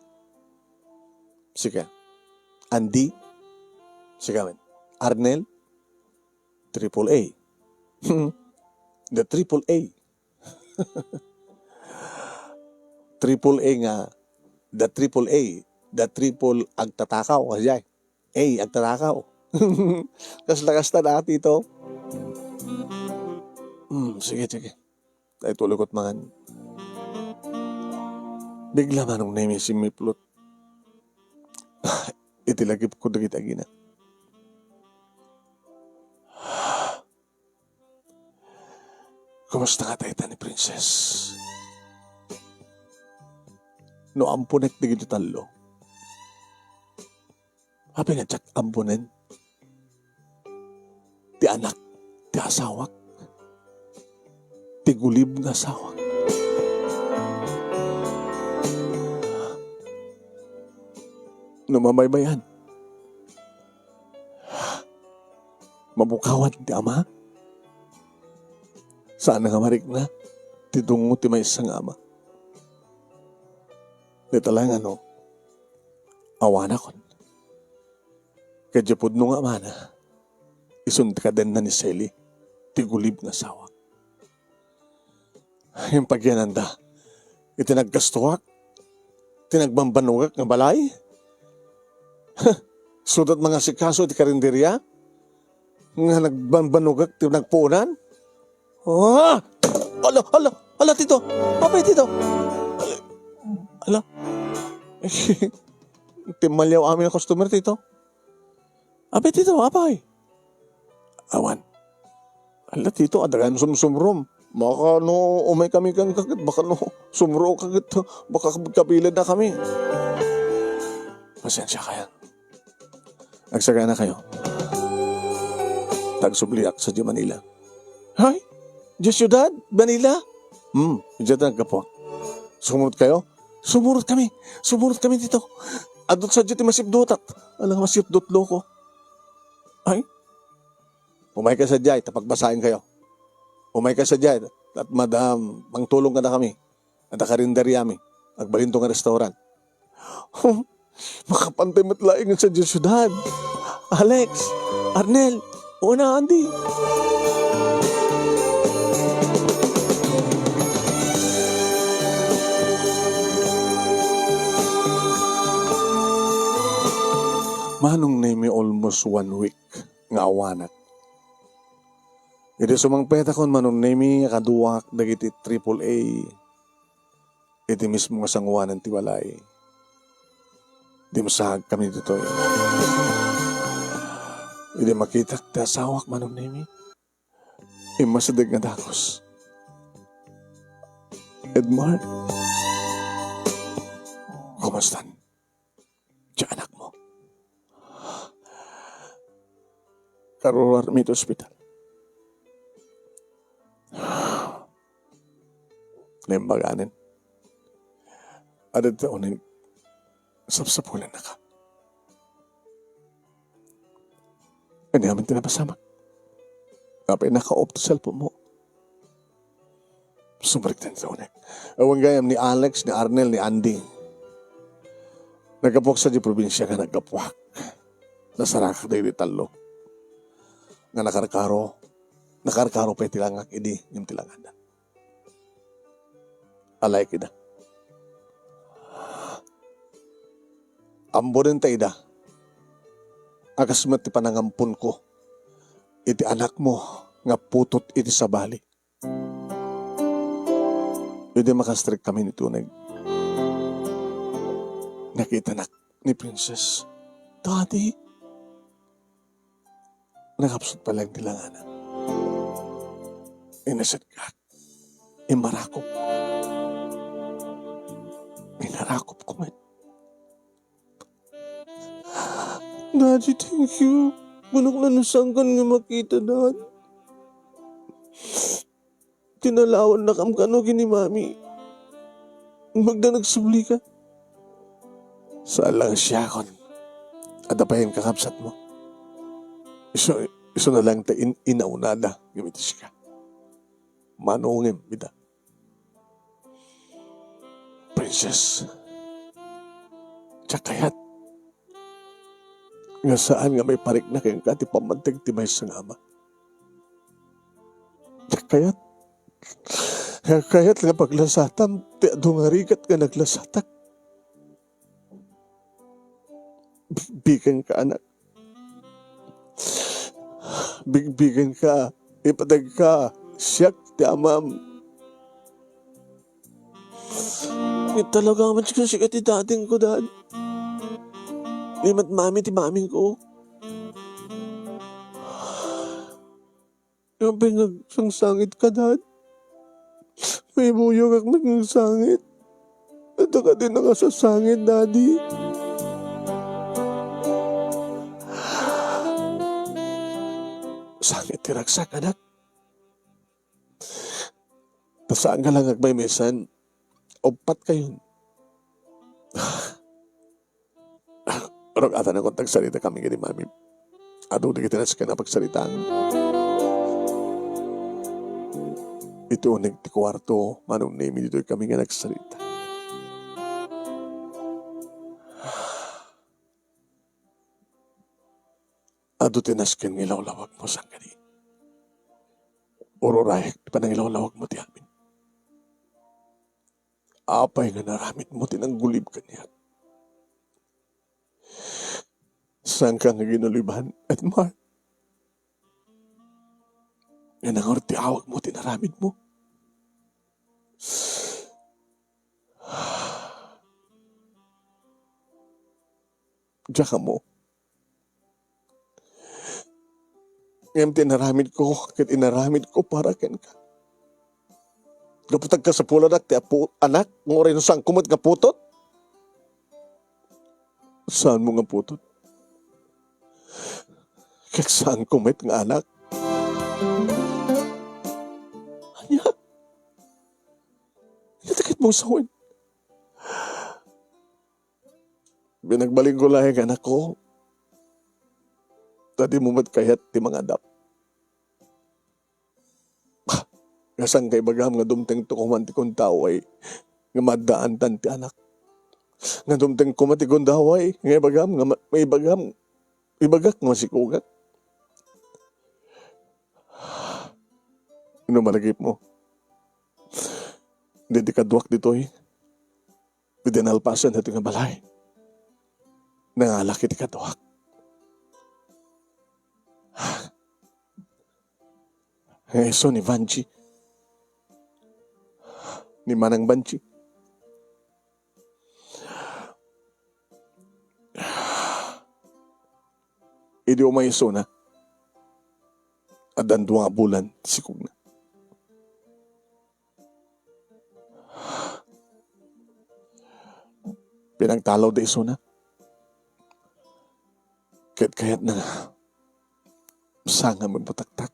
Sika. Andy. Sika man. Arnel. Triple A. The triple A. Triple A nga, the triple A, the triple agtatakaw, kasdiay. A, agtatakaw. Kasla kasta dati ito. Hmm, sige, sige. Ay, tuloy ko't mangan. Bigla Manong Nemi simmiplot iti lagipko dagiti agina. Kumusta nga dayta ni Princess? No amponek dagiti tallo, apay nga diak amponen ti anak ti asawak, ti gulib nga asawak? No mabaybayan, mabukawan ti ama. Saan nga marikna ti dungo ti maysa nga ama. Dita laeng no, awanakon. Ket diay pudno nga amana, isun ti kadenna ni Sally, ti gulib nga asawak. Ngem pagiyananda, iti naggastuak, ti nagbambanogak nga balay, sudat mangasikaso iti karinderia, nga nagbambanogak ti nagpuonan. Ah! Ala, ala, ala, tito! Apay, tito! Ala. Timmaliaw amin a customer, tito. Apay, tito, apay? Awan. Ala, tito, adda gayam sumsumrom. Baka no umay kami kenka ket, baka no sumro ka ket, baka kapilaennakami. Pasensiakayon. Agsagana kayo. Ta agsubliak sadiay Manila. Hay? Diay siudad? Manila? Hmm, diay naggapuak. Sumurot kayo? Sumurot kami. Sumurot kami dito. Adut sadiay ti masipdutak. Alang masipdut loko. Ay? Umay ka sadiay, ta pagbasaen kayo. Umay ka sadiay, at madam, mangtulong kadakami. Adda karinderiami. Agbalinto nga restaurant. Makapantay met laeng sadiay siudad. Alex, Arnel, una, Andy. Manong Nemi, almost one week nga awanak. Idi sumangpetakon, Manong Nemi, a kaduak dagiti triple A iti mismo nga sangoanan ti balay. Dimsaagkami ditoy. Idi makitak ti asawak, Manong Nemi, immasideg nga dagus. Edmar, kumustan ti anakmo? Karurarmi iti ospital. Naimbaganen. Adda ti uneg, sapsapulennaka. Ania man ti napasamak? Apay naka-off ti cellphone mo? Sumrektan sa unek. Awan gayam ni Alex, ni Arnel, ni Andy. Naggapuak sadiay probinsia nga naggapuak. Nasarakak dagiti tallo. Nga nakarkaro. Nakarkaro pay ti langak idi ngem ti langanda. Alay kida. Ammoen ta ida a kas met ti panangamponko iti anakmo nga putot iti sabali. Idi makastrekkami ni Tuneg, nakitanak ni Princess. "Daddy," nakapsut pay laeng ti langana. Inasagak. Immarakop. Inarakopko met. "Daddy, thank you. Kunok la no saankan nga makita, Dad. Tinalawannakam kano ken ni Mami. Imbag ta nagsublika." "Saan laeng siakon. Adda pay kakabsatmo. Isu, isuna laeng ta in-, inaunada ngem iti sika. Manongem ida." "Princess, diak kayat nga saan nga maiparikna kenka ti pammanteg ti maysa nga ama. Diak kayat, diak kayat nga paglasatam ti adu nga rigat nga naglasatak. Bigbigenka, anak. Bigbigenka. Ipategka. Siak ti amam." "Talaga met sika ti daddy ko, Dad. Ni met Mami ti Mami ko. Apay nga agsangsangitka, Dad? Maibuyogak met nga agsangit. Adda kadi nakasasangit, Daddy?" "Sangit ti ragsak, anak. Ta saanka laeng agmaymaysan, uppat kayon." Rag-atanakon ta agsaritakami ken ni Mami. Adu dagiti nasken a pagsaritaan. Iti uneg ti kuarto, manong Nemi, ditoy kami nga nagsarita. Adu ti nasken nga ilawlawagmo, saan kadi? Ururayak ti panangilawlawagmo ti amin. Apay nga naramidmo ti nanggulib kaniak? Saanka nga ginuliban, Edmar? Nga nangur ti awagmo ti naramidmo? Diak ammo. Ngem ti inaramidko ket inaramidko para kenka. Gapu ta agkasapulanak ti apo, anak, nga uray no saanko met nga putot? Saanmo nga putot? Ket saanko met nga anak? Ania? Ania ti kayatmo nga sawen? Pinagbalinko laeng, anakko, ta dimo met kayat ti mangadap. Nga saanka ibagam nga dumtengto koma ti gundaway nga maaddaantan ti anak? Nga dumteng koma ti gundaway nga ibagam nga ma-, maibagam, ibagak nga masikugak? No malagipmo, didi kaduak ditoy, iti nalpasen daytoy nga balay, nangalak iti kaduak. Nga isu ni Vanji, ni Manang Vanji. Idi umay isuna, addan dua nga bulan ti sikugna. Pinagtalawda isuna. Ket kayatna nga sangam nga ibutaktak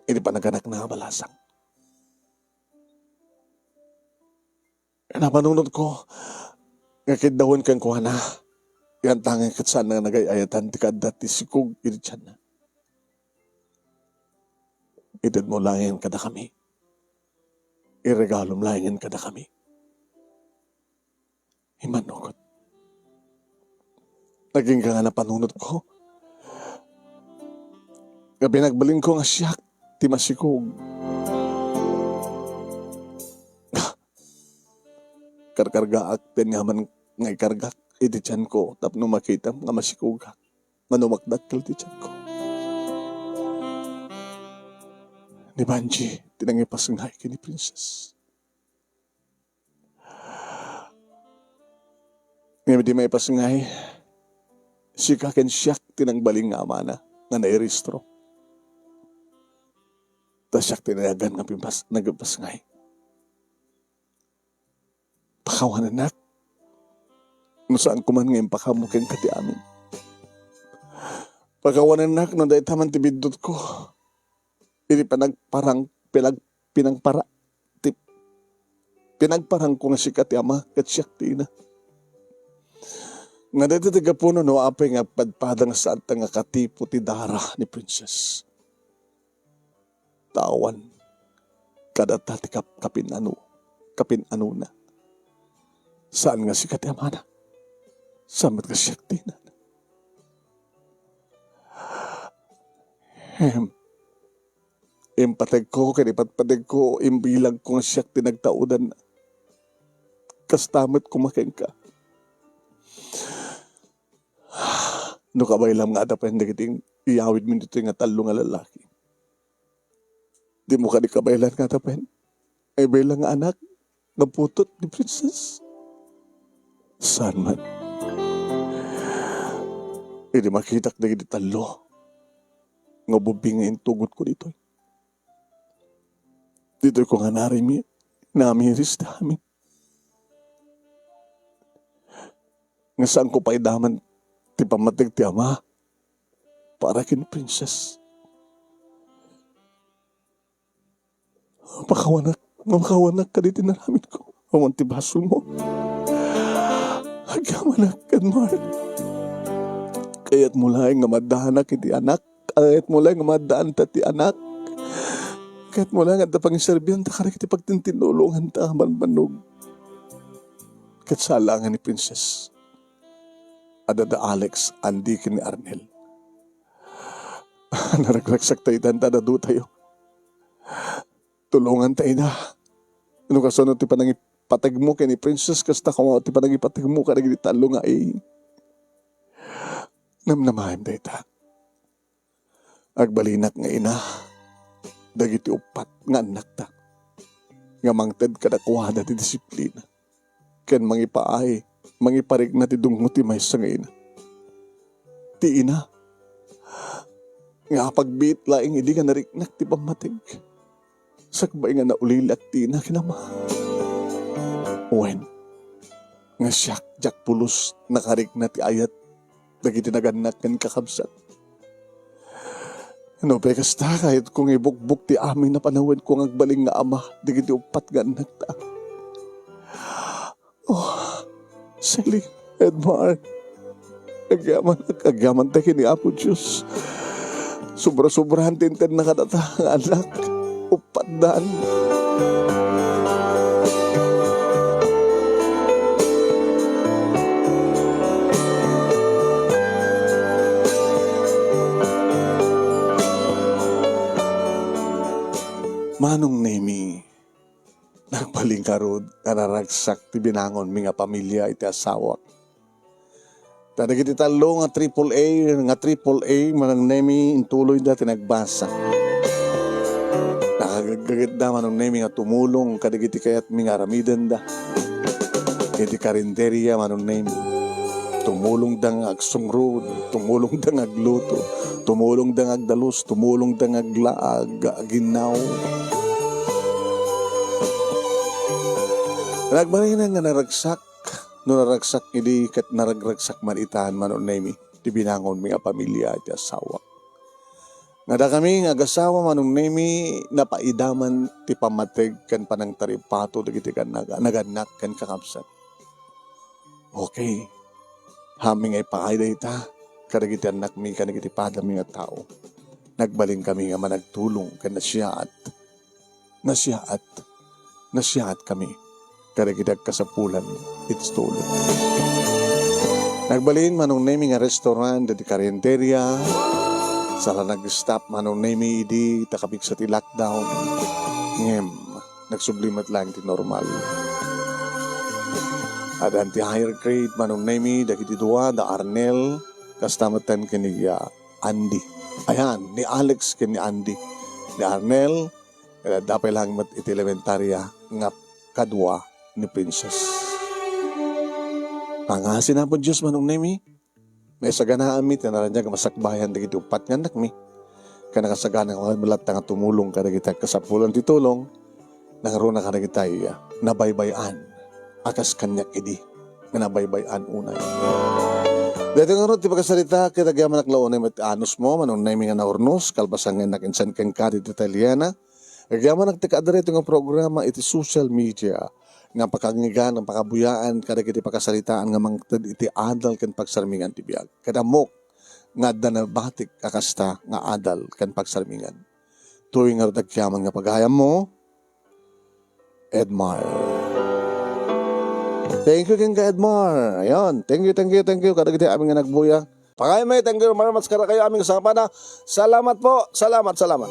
iti panaganakna nga balasang. Napanunotko nga kiddawen kenkuana, yantangay ket saan nga nagay-ayatan ti kaadda ti sikog iti tianna. Itedmo laengen kadakami. Iregalom laengen kadakami. Immanugot. Agingga nga napanunotko nga pinagbalinko nga siak ti masikog. Karkargaak ti aniaman nga ikargak. iti tianko tapno makitam nga masikogak nga no makdakkel ti tianko. Ni Banji ti nangipasngay ken ni Princess. Ngem di maipasngay, sika ken siak ti nagbalin nga amana nga nairistro. Ta siak ti nayagan nga pipas-, nagpasngay. Pakawanennak no saanko man nga impakamo kenka ti amin. Pakawanennak no dayta man ti biddutko. Iti panagparang-, pinag-, pinangpara-, ti, pinagparangko nga sika ti ama ket siak ti ina. Nga dayta ti gapuno no apay nga agpadpada nga saanta nga katipo ti dara ni Princess. Tawan kadata ti kap-, kapin-ano, kapin-anona. Saan nga sika ti amana. Saan met nga siak ti inana. Hem. Impategko ken ipatpategko, imbilagko nga siak ti nagtaudan. Kasta met koma kenka. No kabaylam nga adapen dagiti iyawidmi ditoy nga tallo nga lalaki. Dimo kadi kabaylan nga adapen? Ay, bayla nga anak nga putot ni Princess? Saan man. Idi makitak dagiti tallo nga ubing nga intugotko ditoy. Ditoy ko nga narimi, namiris ti amin. Nga saanko pay daman ti pammateg ti ama para ken Princess. Makawanak, makawanak kaditi naramidko. Awan ti basolmo. Agyamanak, Edmar. Kayatmo laeng nga maaddanak iti anak. Kayatmo laeng nga maaddaanta ti anak. Kayatmo laeng nga adda pangiserbianta kadagiti pagtintinulonganta a bambannog. Ket saan laengen ni Princess. Adda da Alex, Andy, ken ni Arnel. Naragragsakta ita, anta da dutayo. Tulonganta ida. No kasano ti panangipategmo ken ni Princess, kasta koma ti panangipategmo kadagiti tallo nga ai. Namnamaem dayta. Agbalinak nga ina dagiti uppat nga annakta nga mangted kadakuada ti disiplina ken mangipaay, mangiparikna ti dungngo ti maysa nga ina. Ti ina nga apagbiit laeng idi nga nariknak ti pammateg. Sakbay nga naulilak ti ina ken ama. Wen, nga siak, diak pulos nakarikna ti ayat dagiti nagannak ken kakabsat. No pay kasta, kayatko nga ibukbok ti amin a panawenko nga agbalin nga ama dagiti uppat nga annakta. Oh, Sally, Edmar, agyamanak, agyamanta ken ni Apo Dios. Sobra-sobrahan ti intedna kadata nga annak. Uppat dan. Manong Nemi, nagbalin ngarud a naragsak ti binangonmi nga pamilia iti asawak. Ta dagiti tallo nga triple A, nga triple A, Manong Nemi, intuloyda ti nagbasa. Nakagaggetda, Manong Nemi, nga tumulong kadagiti kayatmi nga aramidenda. Iti karinderia, Manong Nemi, tumulongda nga agsungrod, tumulongda nga agluto, tumulongda nga agdalus, tumulongda nga aglaag, aginnaw. Nagbalinen nga naragsak, no naragsak idi ket naragragsak man itan, Manong Nemi, ti binangonmi nga pamilia iti asawak. Nga dakami nga agasawa, Manong Nemi, napaidaman ti pammateg ken panangtaripato dagiti kan-, nagannak ken kakabsat. Okay. Amin nga ipaay dayta kadagiti annakmi ken dagiti padami nga tao. Nagbalinkami nga managtulong ken nasiaat. Nasiaat. Nasiaat kami kadagiti agkasapulan iti tulong. Nagbalin, Manong Nemi, nga restaurant dagiti karinderia. Sala nag-stop, Manong Nemi, idi ta kabigsa ti lockdown. Ngem, nagsubli met laeng ti normal. Addan ti higher grade, Manong Nemy, dagiti dua, da Arnel, kasta metten ken ni, ah, Andy. Ayan, ni Alex ken ni Andy. Ni Arnel, eh, adda pay laeng met iti elementarya nga kadua ni Princess. Pangasin Apo Dios, Manong Nemy, naisaganaanmi ti naraniag nga masakbayan dagiti uppat nga annakmi. Ken nakasagana nga met latta nga tumulong kadagiti agkasapulan ti tulong, nangruna kadagiti nabaybay-an a kas kaniak idi nga nabaybay-an unay. Daytoy ngarud ti pakasarita ket agyamanak la unay met anusmo, Manong Nemy nga naurnos, kalpasan nga innak insan kenka ditoy Italiana. Agyamanak ti kaadda daytoy nga programa iti social media nga pakangngegana, pakabuyaan kadagiti pakasaritaan nga mangted iti adal ken pagsarmingan ti biag. Ket ammok nga adda nabatik a kasta nga adal ken pagsarmingan. Toy ngarud agyaman nga pagayammo, Edmar. Thank you kenka, Edmar. Ayan. Thank you, thank you, thank you kadagiti amin nga nagbuya. Pangayam met, thank you very much kadakayo amin nga sangapana. Salamat po. Salamat, salamat.